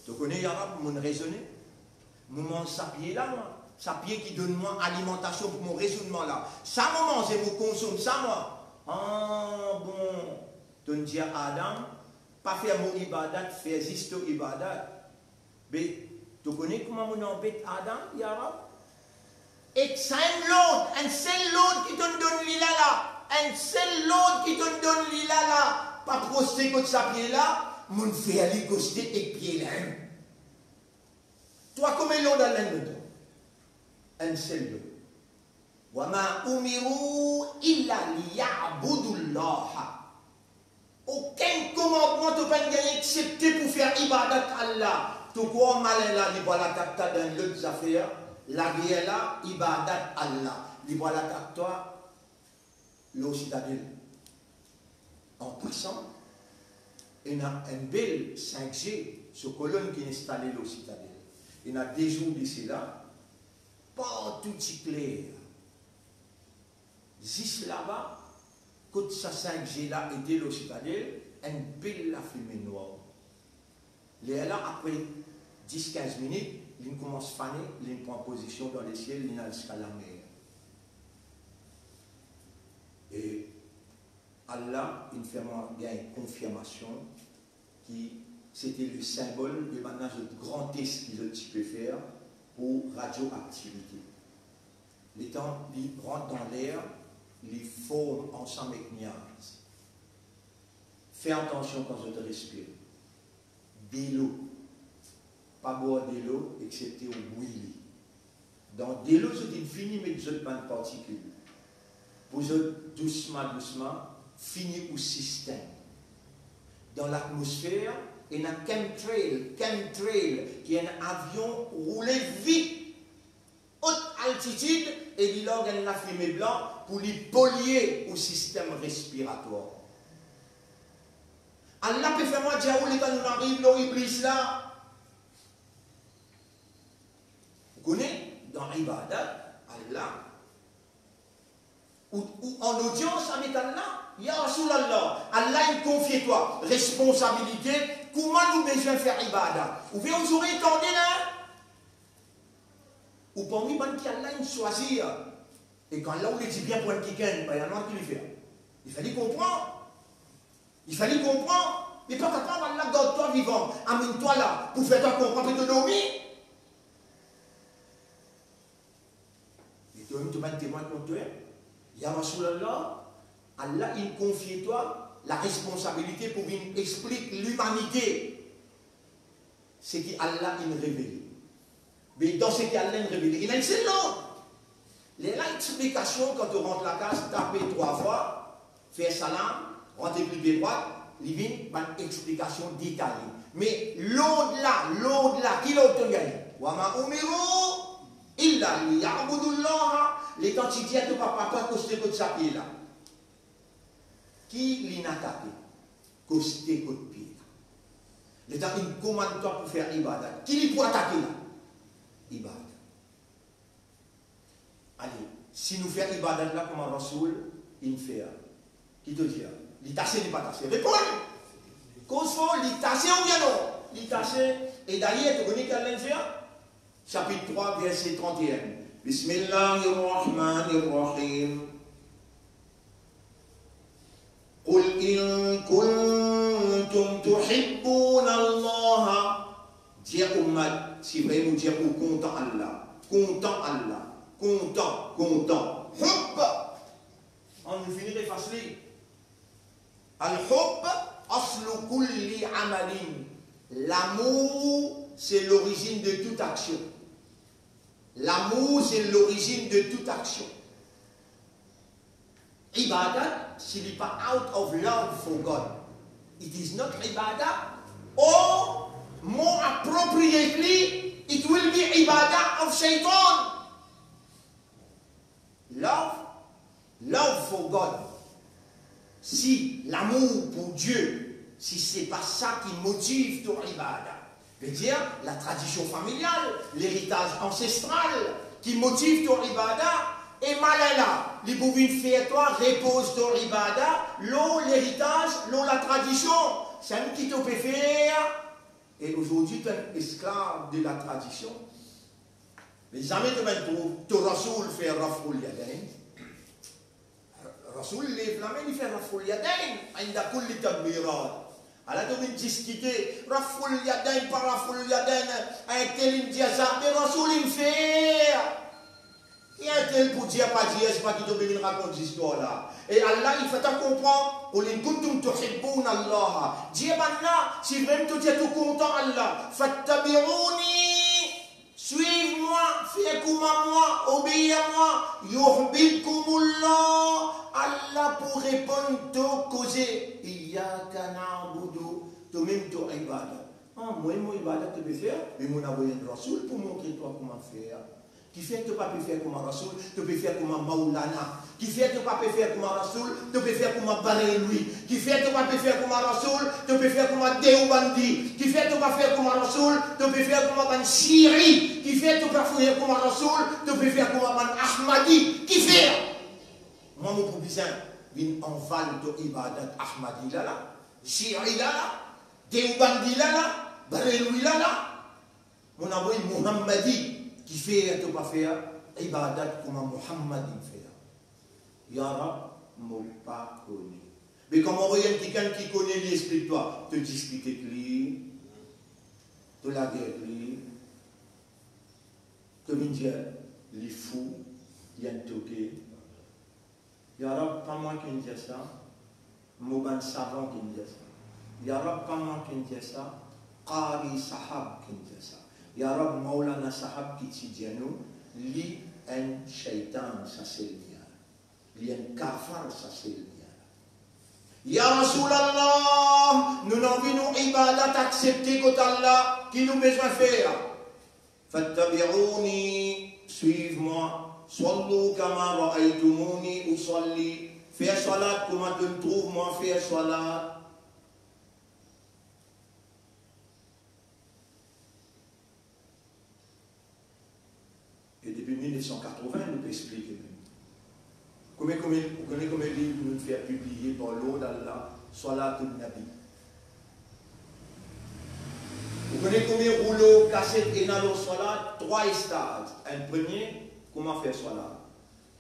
To kone, ya Rab, mo'nn rezone. Mo manz sa pie la, mwa. Sa pie ki donn mwa alimantasion pou mo rezonnman la. Sa mo manze, mo konsom sa, mwa. Ah, bon. To'nn dir Adam, pa fer mo ibadat, fer zis to ibadat. Be, to kone kouma mo'nn anbet Adam, ya Rab? Ek sa enn lord, enn sel lord ki to'nn donn li la la, enn sel lord ki to'nn donn li la la, pa proste kot sa pie la, mo'nn fer li proste ek pie la. Twa, konbien lord al donn twa? Enn sel lord. Wa ma umiru illa liya'budullaha. Okenn komandman to pa'nn gagn exsepte pou fer ibadat Allah. To krwar malin la, li pou al atak twa dan lot zafer, lager la, ibadat Allah. Li pou al atak twa lor Sitadel. An pasan, Ena enn bel cinq G so kolonn ki instale lor Sitadel. Ena de zour de sela, partou ti kler. Zis laba, kot sa cinq G la ete lor Sitadel, enn bel lafime nwar. Lerla, apre dis kinz minit, linn koumans fane, linn pran pozision dan lesiel, linn al ziska lamer. E Allah inn fer mwa gagn konfirmasion ki sete le sinbol de bann zot gran tes ki zot ti pe fer pou radioaktivite. Letan li rant dan ler, li form ansam ek niaz. Fer atansion kan zot respire. Delo. Pa bwar delo exsepte ou bwi li. Dan delo, zot inn fini met zot bann partikil pou zot dousma, dousma fini ou sistem. Dan latmosfer, ena chemtrail, chemtrail, ki enn avion roule vit, ot altitid, e li larg enn lafime blan pou li polie ou sistem respiratwar. Allah pe fer mwa dir ou, letan nou ariv lor Iblis la, ou kone, dan ibadat, Allah, ou, ou an odians avek Allah, ya Rasoul Allah, Allah inn konfie twa responsabilite, kouma nou bizin fer ibadat. Ou fer ou zorey tande la, ou parmi bann ki Allah inn swazir. E kan la ou le dibien pou enn kikenn, pa ena ki li fer. Li fer li konpran. Li fer li konpran. Li pa kapav Allah gard twa vivan, amenn twa la pou fer twa konpran, pe to dormi. E to mem to bann temwin kont twa, ya Rasoul Allah, Allah inn konfie twa la responsabilite pou vinn explik limanite seki Allah inn revele. Me dan seki Allah inn revele, ena enn sel lord. Lerla explikasion, kan to rant lakaz, tape trwa fwa, fer salam, rant ek lipie drwat, li vinn bann explikasion detaye. Me lord la, lord la, ki lord to gagne? Wa ma umiru illa liya'budullaha. Letan ti dir to papa, pa koste kot sa pie la. Ki linn atake? Koste kot pie la. Letan inn komann twa pou fer ibadat, ki li pou atake la? Ibadat. Ale, si nou fer ibadat la kouma Rasoul inn fer, ki to dir? Li tase, li pa tase? Reponn! Koz for, li tase oubien non? Li tase. E dayer, to kone ki Allah inn fer? Sapit trwa, verse trant-e-enn. Bismillahir Rahmanir Rahim. Qul in kuntum tuhibbuna Allah. Dir, oummat, si vremem ou dir ou kontan Allah, kontan Allah, kontan, kontan. Hubb. An nou fini efas li. Al-hubb aslu kulli amalin. Lamour, se lorizinn de tout aksion. Lamour, se lorizinn de tout aksion. Ibadat, si li pa out of love for God, it is not ibadah, or more appropriately, it will be ibadah of shaitan. Love, love for God. Si lamour pou Die, si se pa sa ki motiv to ibada, vedir latradision familial, leritaz ansestral ki motiv to ibada, e malin la, li pou vinn fer twa repoz to ibada lor leritaz, lor latradision. Samem ki to pe fer, e azordi to enn esklav de latradision. Me zame to bann to, to Rasoul fer raf'ul yadayn. Rasoul lev lame, li fer raf'ul yadayn inda kulli takbirat. Ala to vinn diskite, raf'ul yadayn, pa raf'ul yadayn, enn tel inn dir sa, me Rasoul inn fer. E enn tel pou dir pa dir, se pa ki to pe vinn rakont zistwar la. E Allah, li fer twa konpran, qul in kuntum tuhibbuna Allah. Dir bann la, si vremem to dir to kontan Allah, fattabi'uni, swiv mwa, fer kouma mwa, obeir a mwa, yuhbibkumullah, Allah pou reponn to koze. Iyyaka na'budu, to mem to ibada. Ah, mwa, mo ibada to pe fer, me mo avoy enn Rasoul pou montre twa kouma fer. Kifer to pa pe fer kouma Rasoul, to pe fer kouma Maulana? Kifer to pa pe fer kouma Rasoul, to pe fer kouma Barelwi? Kifer to pa pe fer kouma Rasoul, to pe fer kouma Deobandi? Kifer to pa fer kouma Rasoul, to pe fer kouma bann Shii? Kifer to pa fer kouma Rasoul, to pe fer kouma bann Ahmadi? Kifer? Mwa, mo pou bizin vinn anval to ibadat Ahmadi la la, Shii la la, Deobandi la la, Barelwi la la. Mo avoy Muhammadi. Kifer to pa fer ibadat kouma Muhammad inn fer? Ya Rab, mo pa kone. Me kan mo avoy enn kikenn ki kone, li explik twa, to diskit ek li, to lager ek li, to vinn dir li fou, li enn toke. Ya Rab, pa mwa ki'nn dir sa, mo bann savan ki'nn dir sa. Ya Rab, pa mwa ki'nn dir sa, Qari Sahab ki'nn dir sa. Ya Rab, Maulana Sahab ki ti dir nou, li enn sheytan, sa sel li. Li enn kafar, sa sel li. Ya Rasoul Allah, nou anvi nou ibadat aksepte kot Allah, ki nou bizin fer? Fattabi'uni, swiv mwa. Sallu kama ra'aytumuni usalli, fer swalat kouma to'nn trouv mwa fer swalat. E depi mil nef san katrovin, nou pe explike mem. Konbien, konbien, ou kone konbien liv nou fer pibliye par lord Allah, Swalatul Nabi? Ou kone konbien roulo kaset ena lor swalat? Trwa estaz. Enn premie, kouma fer swalat.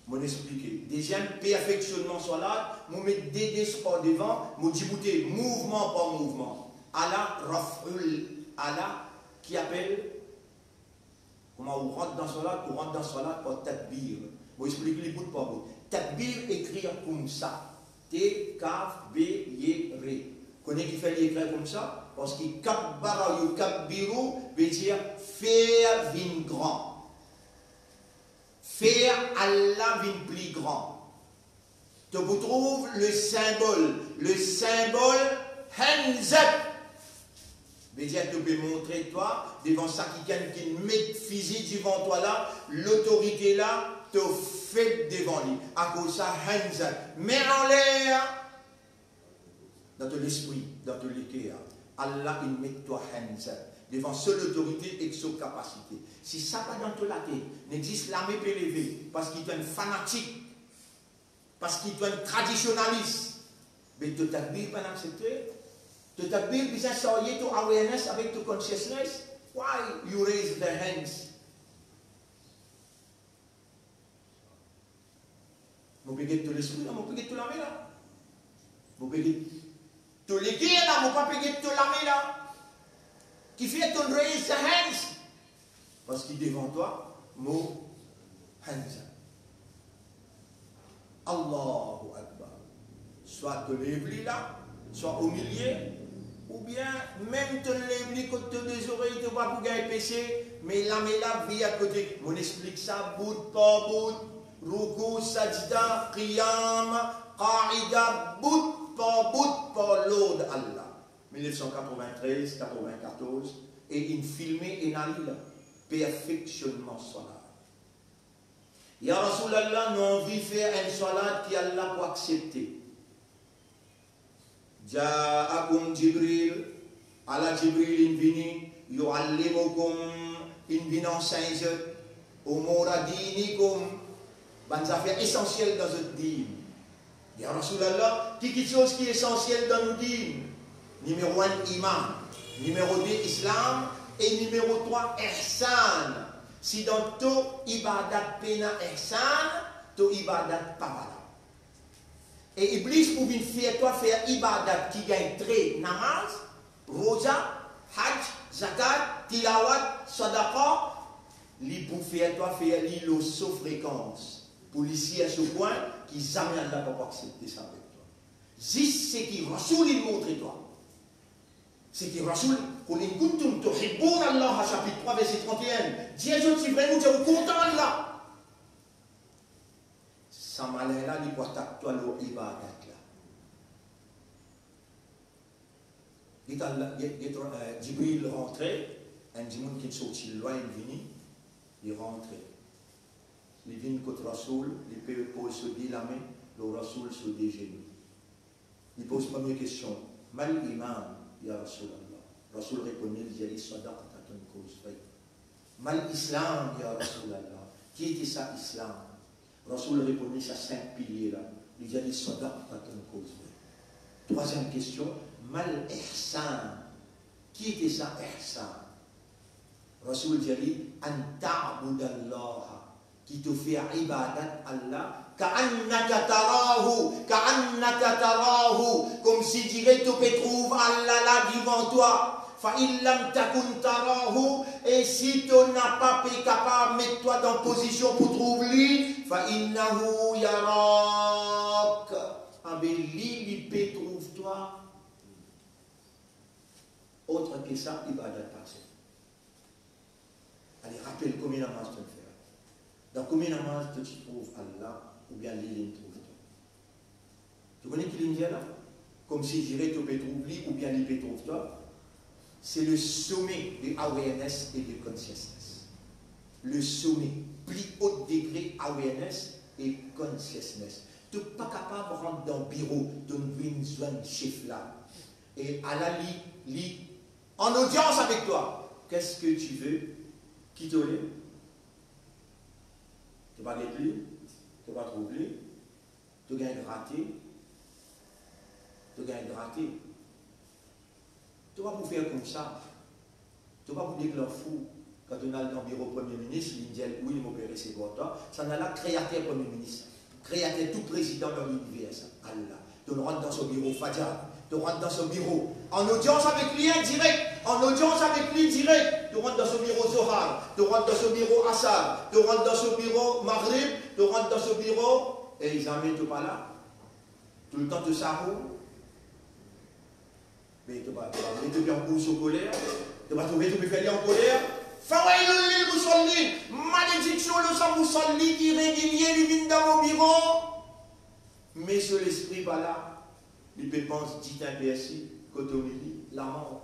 Mo'nn explike. Deziem, perfeksionman swalat. Mo met de, de par devan, mo diboute mouvman par mouvman. Ala raf'ul, ala ki apel, kouma ou rant dan swalat, ou rant dan swalat par takbir. Mo explik li bout par bout. Takbir ekrir koumsa. T, kaf, B, Y, R. Kone kifer li ekrir koumsa? Parski kabbara yukabbiru vedir fer vinn gran. Fer Allah vinn pli gran. To pou trouv le sinbol, le sinbol hands up. Vedir to pe montre twa devan sa kikenn ki met fizi devan twa la, lotorite la, to feb devan li. Akoz sa, hands up, me anler. Dan to lespri, dan to leker, Allah inn met twa hands up devan so lotorite ek so kapasite. Si sa pa dan to latet, nek zis lame pe leve, parski to enn fanatik, parski to enn tradisionalis, be to takbir pa'nn aksepte. To takbir bizin sarye to awareness avek to consciousness. Why you raise the hands? Mo pe get to lespri la, mo pe get to lame la. Mo pe get to leker la, mo pa pe get to lame la. Kifer to raise the hands? Parski devan twa, mo hands up. Allahu Akbar. Swa to lev li la, swa omilie, oubien mem to lev li kot to de zorey, to pa pou gagn pese, me lame la vir kote. Mo'nn explik sa bout par bout, roukou, sajda, qiyam, qaida, bout par bout par lord Allah. Mil nef san katrovin-trez, katrovin-katorz, e inn filme ena li la, perfeksionman swalat. Ya Rasoul Allah, nou anvi fer enn swalat ki Allah pou aksepte. Jaakum Jibril, ala Jibril inn vini, yuallimukum, inn vinn ansegn zot, umura dinikum, bann zafer esansiel dan zot din. Ya Rasoul Allah, ki kiksoz ki esansiel dan nou din? Nimero enn, iman. Nimero de, Islam. E nimero trwa, ihsan. Si dan to ibadat pena ihsan, to ibadat pa valab. E Iblis pou vinn fer twa fer ibadat ki gagn tre, namaz, roza, haj, zakat, tilawat, sadaqa, li pou fer twa fer li lor so frekans, pou li sir so pwin ki zame Allah pa pou aksepte sa avek twa. Zis seki Rasoul inn montre twa. Seki Rasoul, "Qul in kuntum tuhibbunallaha", sapit trwa, verse trant-e-enn. Dir zot si vremem ou kontan Allah. Sa malin la, li pou atak twa lor ibadat la. Get Allah, get, get, eh, Jibril rantre, enn dimoun ki sorti lwin vini, li rantre. Li vinn kot Rasoul, li pe poz so de lame lor Rasoul so de zenou. Li poz premie kestion, "Mal iman, ya Rasoul Allah?" Rasoul reponn li, li dir li, "Sadaqta, to'nn koz vre." "Mal Islam, ya Rasoul Allah?" Ki ete sa Islam? Rasoul reponn li, "Sa sink pilie la." Li dir li, "Sadaqta, to'nn koz vre." Trwaziem kestion, "Mal ihsan?" Ki ete sa ihsan? Rasoul dir li, "An ta'budallaha," ki to fer ibadat Allah, "ka'annaka tarahu, ka'annaka tarahu," koumsi dire to pe trouv Allah la devan twa. "Fa in lam takun tarahu," e si to napa pe kapav met twa dan pozision pou trouv li, "fa innahu yarak," abe li, li pe trouv twa. Otre ke sa, ibadat pa ase. Ale, rapel, komie namaz to'nn fer? Dan komie namaz to ti trouv Allah, oubien li, li'nn trouv twa? To kone ki li'nn dir la? Koumsi dire to pe trouv li, oubien li pe trouv twa. C'est le sommet de awareness et de consciousness. Le sommet, pli o degre awareness et consciousness. To pa kapav rant dan biro, to'nn vinn zwenn sef la. E ala li, li an odians avek twa. Qu'est-ce que tu veux? Ki to le? To pa get li, to pa trouv li, to gagn grate, to gagn grate. To pa pou fer koumsa. To pa pou deklar fou. Kan to'nn al dan biro Premie Minis, li'nn dir, "Wi, mo pe resevwar twa." Sa nala Kreater Premie Minis, Kreater tou prezidan dan liniver sa, Allah. To'nn rant dan so biro Fajar, to rant dan so biro, an odians avek li, en direk, an odians avek li direk. To rant dan so biro Zohar, to rant dan so biro Asar, to rant dan so biro Maghrib, to rant dan so biro, e zame to pa la. Toultan to sahour. Me to pa, to pa trouve to pe ankour so koler, to pa trouve to pe fer li ankoler. Fawailul lil musallin, malediksion lor sa musalli ki regilie li vinn dan mo biro, me so lespri pa la. Li pe pans ditin persi, kotomili, lamor.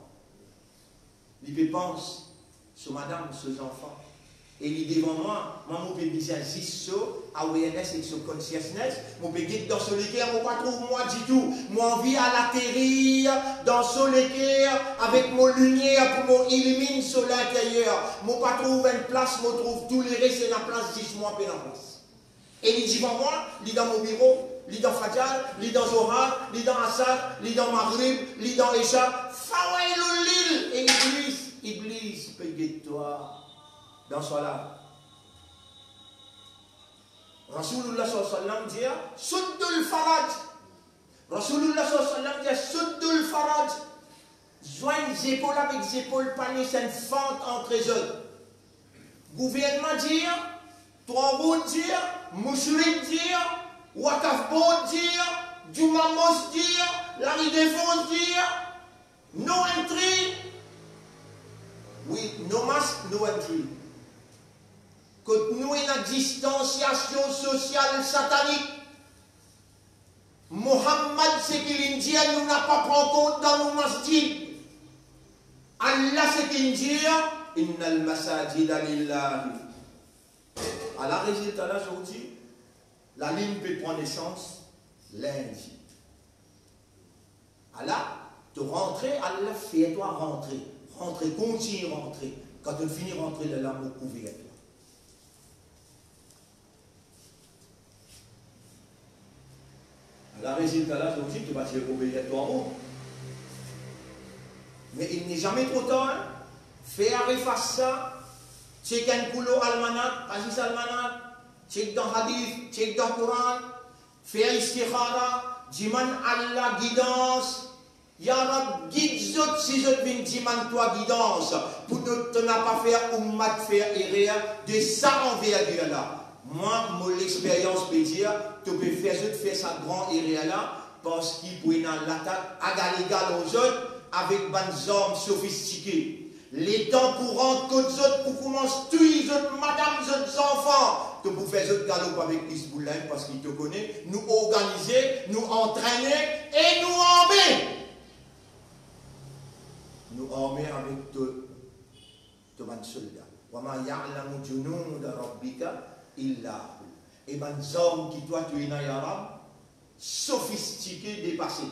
Li pe pans so madam, so zanfan. E li devan mwa, mwa mo pe bizin zis so awareness ek so consciousness. Mo pe get dan so leker, mo pa trouv mwa ditou. Mo anvi al aterir dan so leker avek mo limier pou mo iliminn so linteryer. Mo pa trouv enn plas, mo trouv tou leres ena plas, zis mwa pena plas. E li divan mwa, li dan mo biro, li dan Fajar, li dan Zohar, li dan Asar, li dan Maghrib, li dan Isha. Fawailul lil, e Iblis, Iblis pe get twa dan swa la. Rasoulullah sallallahu alayhi wa sallam dir, "Suddul faraj." Rasoulullah sallallahu alayhi wa sallam dir, "Suddul faraj." Zwenn zepol avek zepol, pa les enn fant antre zot. Gouvernman dir, Trois Routes dir, Mushrik dir, Waqf Board dir, Juma Mosque dir, Lari Defans dir, no entry. Wi, no mask, no entry. Kot nou ena distansiasion sosial satanik. Mohammad seki li'nn dir, nou napa pran kont dan nou masjid. Allah seki li'nn dir, "Innal masajida lillahi." Ala rezilta la zordi, lalinn pe pran nesans lindi. Ala, to rantre, Allah fer twa rantre. Rantre, kontign rantre. Kan to fini rantre, lerla mo kouver twa. Ala rezilta la, zordi, to pa ti obeir twa mo. Me il n'est jamais trop tard, hein. Fer efas sa, chek enn kou lor almanak, pa zis almanak, chek dan hadith, chek dan Koran, fer istikhara, dimann Allah gidans. Ya Rab, gid zot si zot vinn dimann twa gidans, pou nou, to napa fer oummat fer erer de sa anverdir la. Mwa, mo lexperyans pe dir, to pe fer zot fer sa gran erer la, parski pou ena latak agalegal lor zot avek bann zarm sofistike. Letan pou rant kot zot, pou koumans touy zot madam, zot zanfan, to pou fer zot galop avek Hizbullah, parski to kone, nou organize, nou antrene e nou arme. Nou arme avek to, to bann solda. Wa ma ya'lamu junuda rabbika Illa hu. E bann zarm ki twa to ena, ya Rab, sofistike, depase.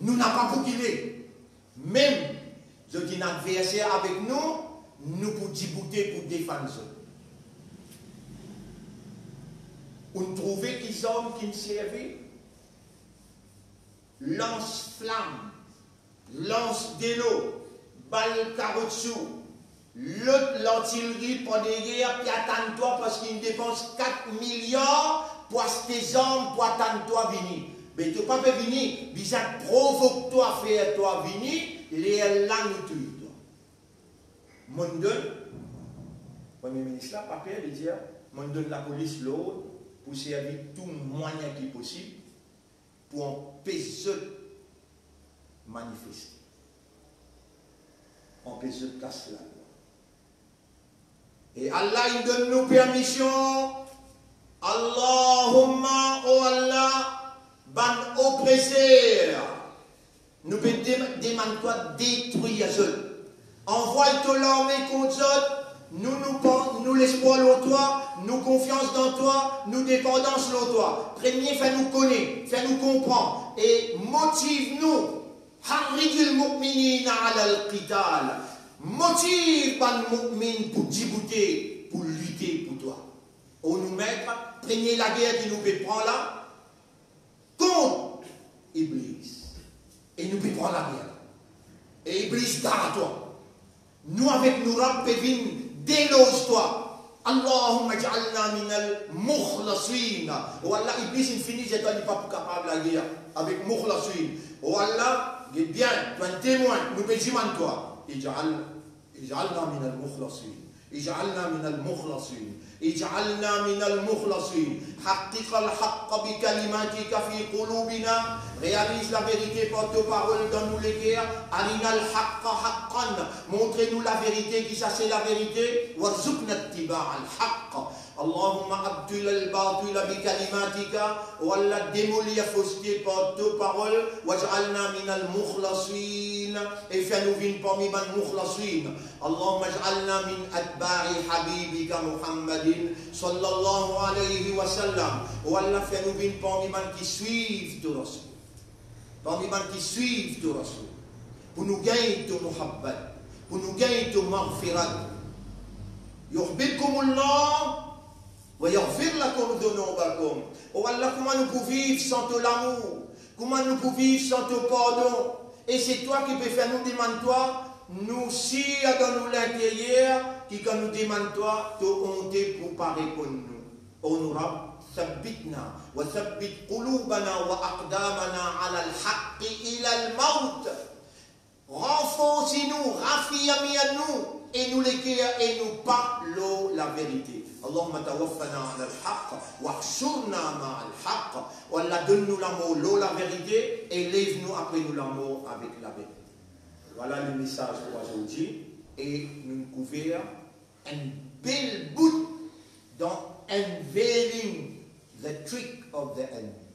Nou napa pou kile. Mem zot inn adverser avek nou, nou pou diboute pou defann zot. Ou'nn trouve ki zarm ki'nn servi? Lans flam, lans delo, bal karotsou, lot lartilri par deryer, pe atann twa, parski inn depans kat miliar pou aste zarm pou atann twa vini. Be to pa pe vini, bizin provok twa, fer twa vini, lerla nou touy twa. Monn donn, Premie Minis la pa per, li dir, monn donn lapolis lord pou servi tou mwayin ki posib pou anpes zot manifeste, anpes zot kas lalwa. E Allah inn donn nou permision. Allahumma, o Allah, bann opreser, nou pe dem-, demann twa detrir zot. Anvway to larme kont zot. Nou, nou pan-, nou lespwar lor twa, nou konfians dan twa, nou depandans lor twa. Premie, fer nou kone, fer nou konpran e motiv nou. Harridil mu'minina alal qital. Motiv bann mu'min pou diboute, pou lite pou twa. O nou Met, premie lager ki nou pe pran la, kont Iblis. E nou pe pran lager la. E Iblis, gar twa. Nou avek nou Rab pe vinn deloz twa. Allahumma ij'alna minal mukhlasin. O Allah, Iblis inn fini, zet twa, li pa pou kapav lager avek mukhlasin. O Allah, get bien, twa enn temwin, nou pe dimann twa. Ij'al, ij'alna minal mukhlasin. Ij'alna minal mukhlasin. Ij'alna minal mukhlasin. Haqqiqal haqqa bi kalimatika fi qulubina. Realiz laverite par to parol dan nou leker. Arinal haqqa haqqan. Montre nou laverite, ki sa se laverite. Warzuqna ittiba'al haqq. Allahumma abtilal batila bi kalimatika. O Allah, demolir foste par to parol. Waj'alna minal mukhlasin. E fer nou vinn parmi bann mukhlasin. Allahumma ij'alna min atba'i habibika Muhammadin sallallahu alayhi wa sallam. O Allah, fer nou vinn parmi bann ki swiv to Rasoul. Parmi bann ki swiv to Rasoul. Pou nou gagn to muhabbat. Pou nou gagn to maghfirat. Yuhbibkumullah wa yaghfir lakum dhunubakum. O Allah, kouma nou pou viv san to lamour? Kouma nou pou viv san to pardon? E se twa ki pe fer nou demann twa, nou sir dan nou linteryer ki kan nou demann twa, to onte pou pa reponn nou. O nou Rab, thabbitna wa thabbit qulubana wa aqdamana alal haqqi ilal mawt. Ranforsi nou, rafirmir nou, e nou leker, e nou pa lor laverite. Allahumma tawaffana alal haqq, wahshurna ma'al haqq. O Allah, donn nou lamor lor laverite, e lev nou apre nou lamor avek laverite. Vwala le mesaz pou azordi, e nou kouver enn bel bout dan unveiling the trick of the enemy.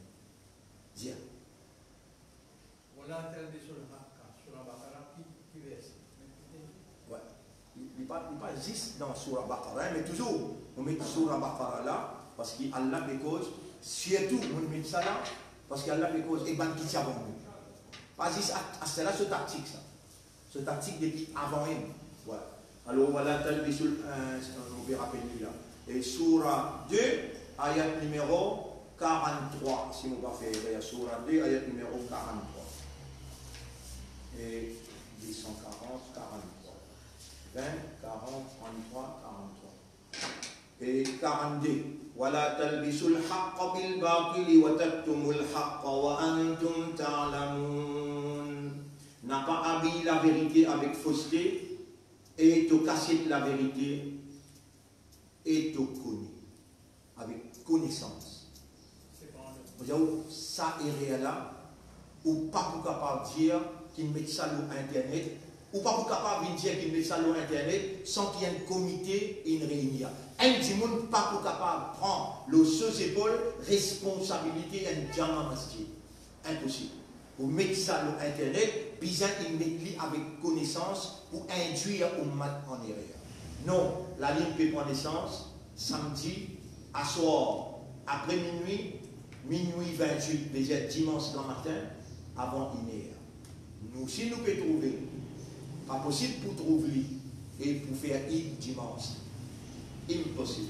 Dir. Wala talbisul haqqa, Sura Baqara, ki, ki verse? Wi. Li, li pa, li pa zis dan Sura Baqara, me touzour, nou met Sura Baqara la, parski Allah pe koz, sirtou, nou met sa la, parski Allah pe koz, e bann ki ti avan nou. Pa zis a, a sela so taktik sa. So taktik depi avan mem. Vwala. Alor, vwala, talbisul, euh, nou pe rapel li la. E Sura de, ayat nimero karant-trwa, si mo pa fer erer. Sura de, ayat nimero karant-trwa. E de san karant, karant-trwa. Vin, karant, tranntrwa, karant-trwa. E karant-de, wala talbisul haqqa bil batili wa taktumul haqqa wa antum ta'lamun. Na pa abiy laverite avek foste, e to kasiet laverite, e to kone, avek konesans. Mo dir ou, sa erer la, ou pa pou kapav dir ki'nn met sa lor internet, ou pa pou kapav vinn dir ki'nn met sa lor internet san ki enn komite inn reini. Enn dimoun pa pou kapav pran lor so zepol responsabilite enn Jama Masjid. Inposib. Pou met sa lor internet, bizin inn met li avek konesans pou indwir oummat an erer. Non, lalinn pe pran nesans, Samdi aswar, apre minwi, minwi vintwit, vedir dimans gramatin, avan iner. Nou, si nou pe trouve, pa posib pou trouv li e pou fer Eid dimans. Inposib.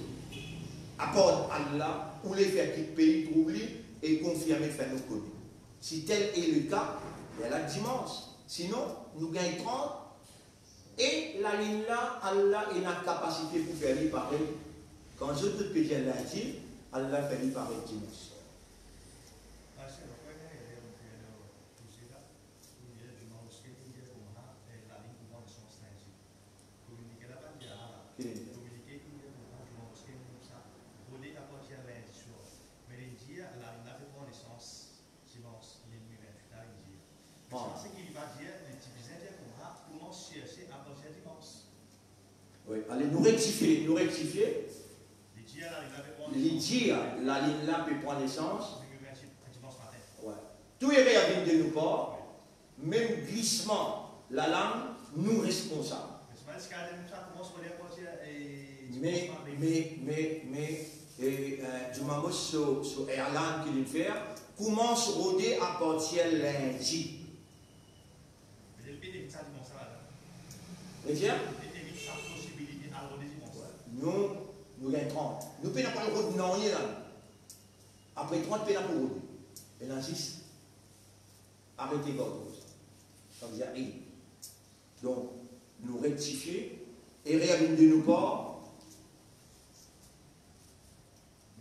Apard Allah, ou le fer kit pei trouv li e konfirme, fer nou kone. Si tel est le cas, lerla dimans. Sinon, nou gagn trant, e lalinn la, Allah ena kapasite pou fer li parey. Kan zot, zot pe dir lindi, Allah fer li parey dimans. Pastor, ou konn erer nou fer dan koze la? Ou dir, Juma Moske, ou dir kouma, eh, lalinn pou pran nesans lindi. Kominike la pa dir sa la. Ki linn dir? Kominike ki dir kouma, Juma Moske, koumsa, rode apartir lindi swar. Me linn dir, lalinn la pe pran nesans dimans, linn vintwit la, linn dir. Me sa, seki li pa dir, li ti bizin dir kouma, koumans serse apartir dimans. Wi, ale, nou rektifie, nou rektifie. Li dir, lalinn la pe pran nesans. Li dir, lalinn la pe pran nesans. Wi. Tou erer vinn de nou par, mem glisman lalang, nou responsab. Me, me, me, me, eh, eh, Juma Moske so, so airline ki linn fer, koumans rode apartir lindi. Vedir, nou gagn trant. Nou pena pou rod nanye la. Apre trant, pena pou rode. Pena zis arete gard koumsa. Savedir, eh. Donk, nou rektifie, erer vinn de nou par,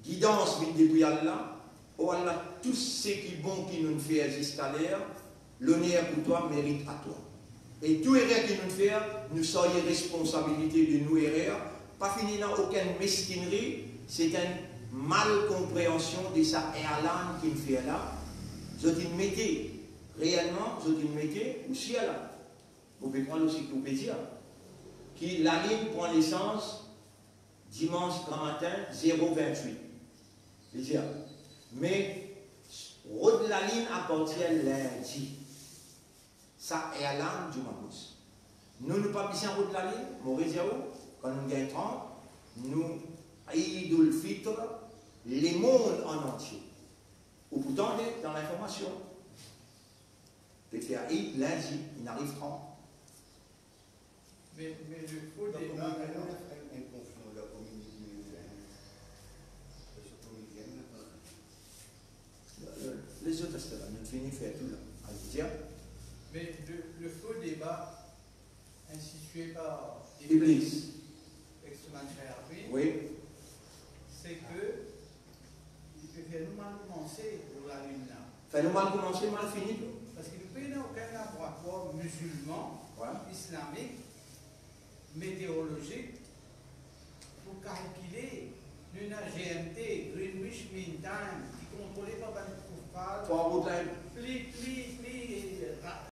gidans vinn depi Allah. O Allah, tou seki bon ki nou fer ziska ler, loner pou twa, merit a twa. E tou erer ki nou fer, nou sarye responsabilite de nou erer, pa finn ena okenn meskinri, se enn mal konpreansion de sa airline ki nou fer la. Zot inn mete, reelman, zot inn mete, ou sir la, ou pe pran seki ou pe dir, ki lalinn pran nesans dimans gramatin, zero vintwit. Li dir, me rod lalinn apartir lindi. Sa airline Juma Moske. Nou, nou pa bizin rod lalinn, mo redir ou, kan nou gagn trant, nou Eid al-Fitr, lemond an antie. Ou pou tande dan linformasion. Pe fer Eid lindi, inn ariv trant. Mais, mais le faux débat, enn, enn konfizion, la kominike, hein. Se kominike, la. Lezot, aster la, nou fini fer tou la. Ale, dir. Mais le, le faux débat institué par Iblis. Ex-Manchester, oui, c'est que li pe fer nou mal koumanse lor lalinn la. Fer nou mal koumanse, mal fini tou. Parski nou pena okenn laboratwar mizilman, islamik, meteorolozik pou kalkile. Nou ena G M T, Greenwich Mean Time, ki kontrole par bann koufal. Twa bout la. Pli, pli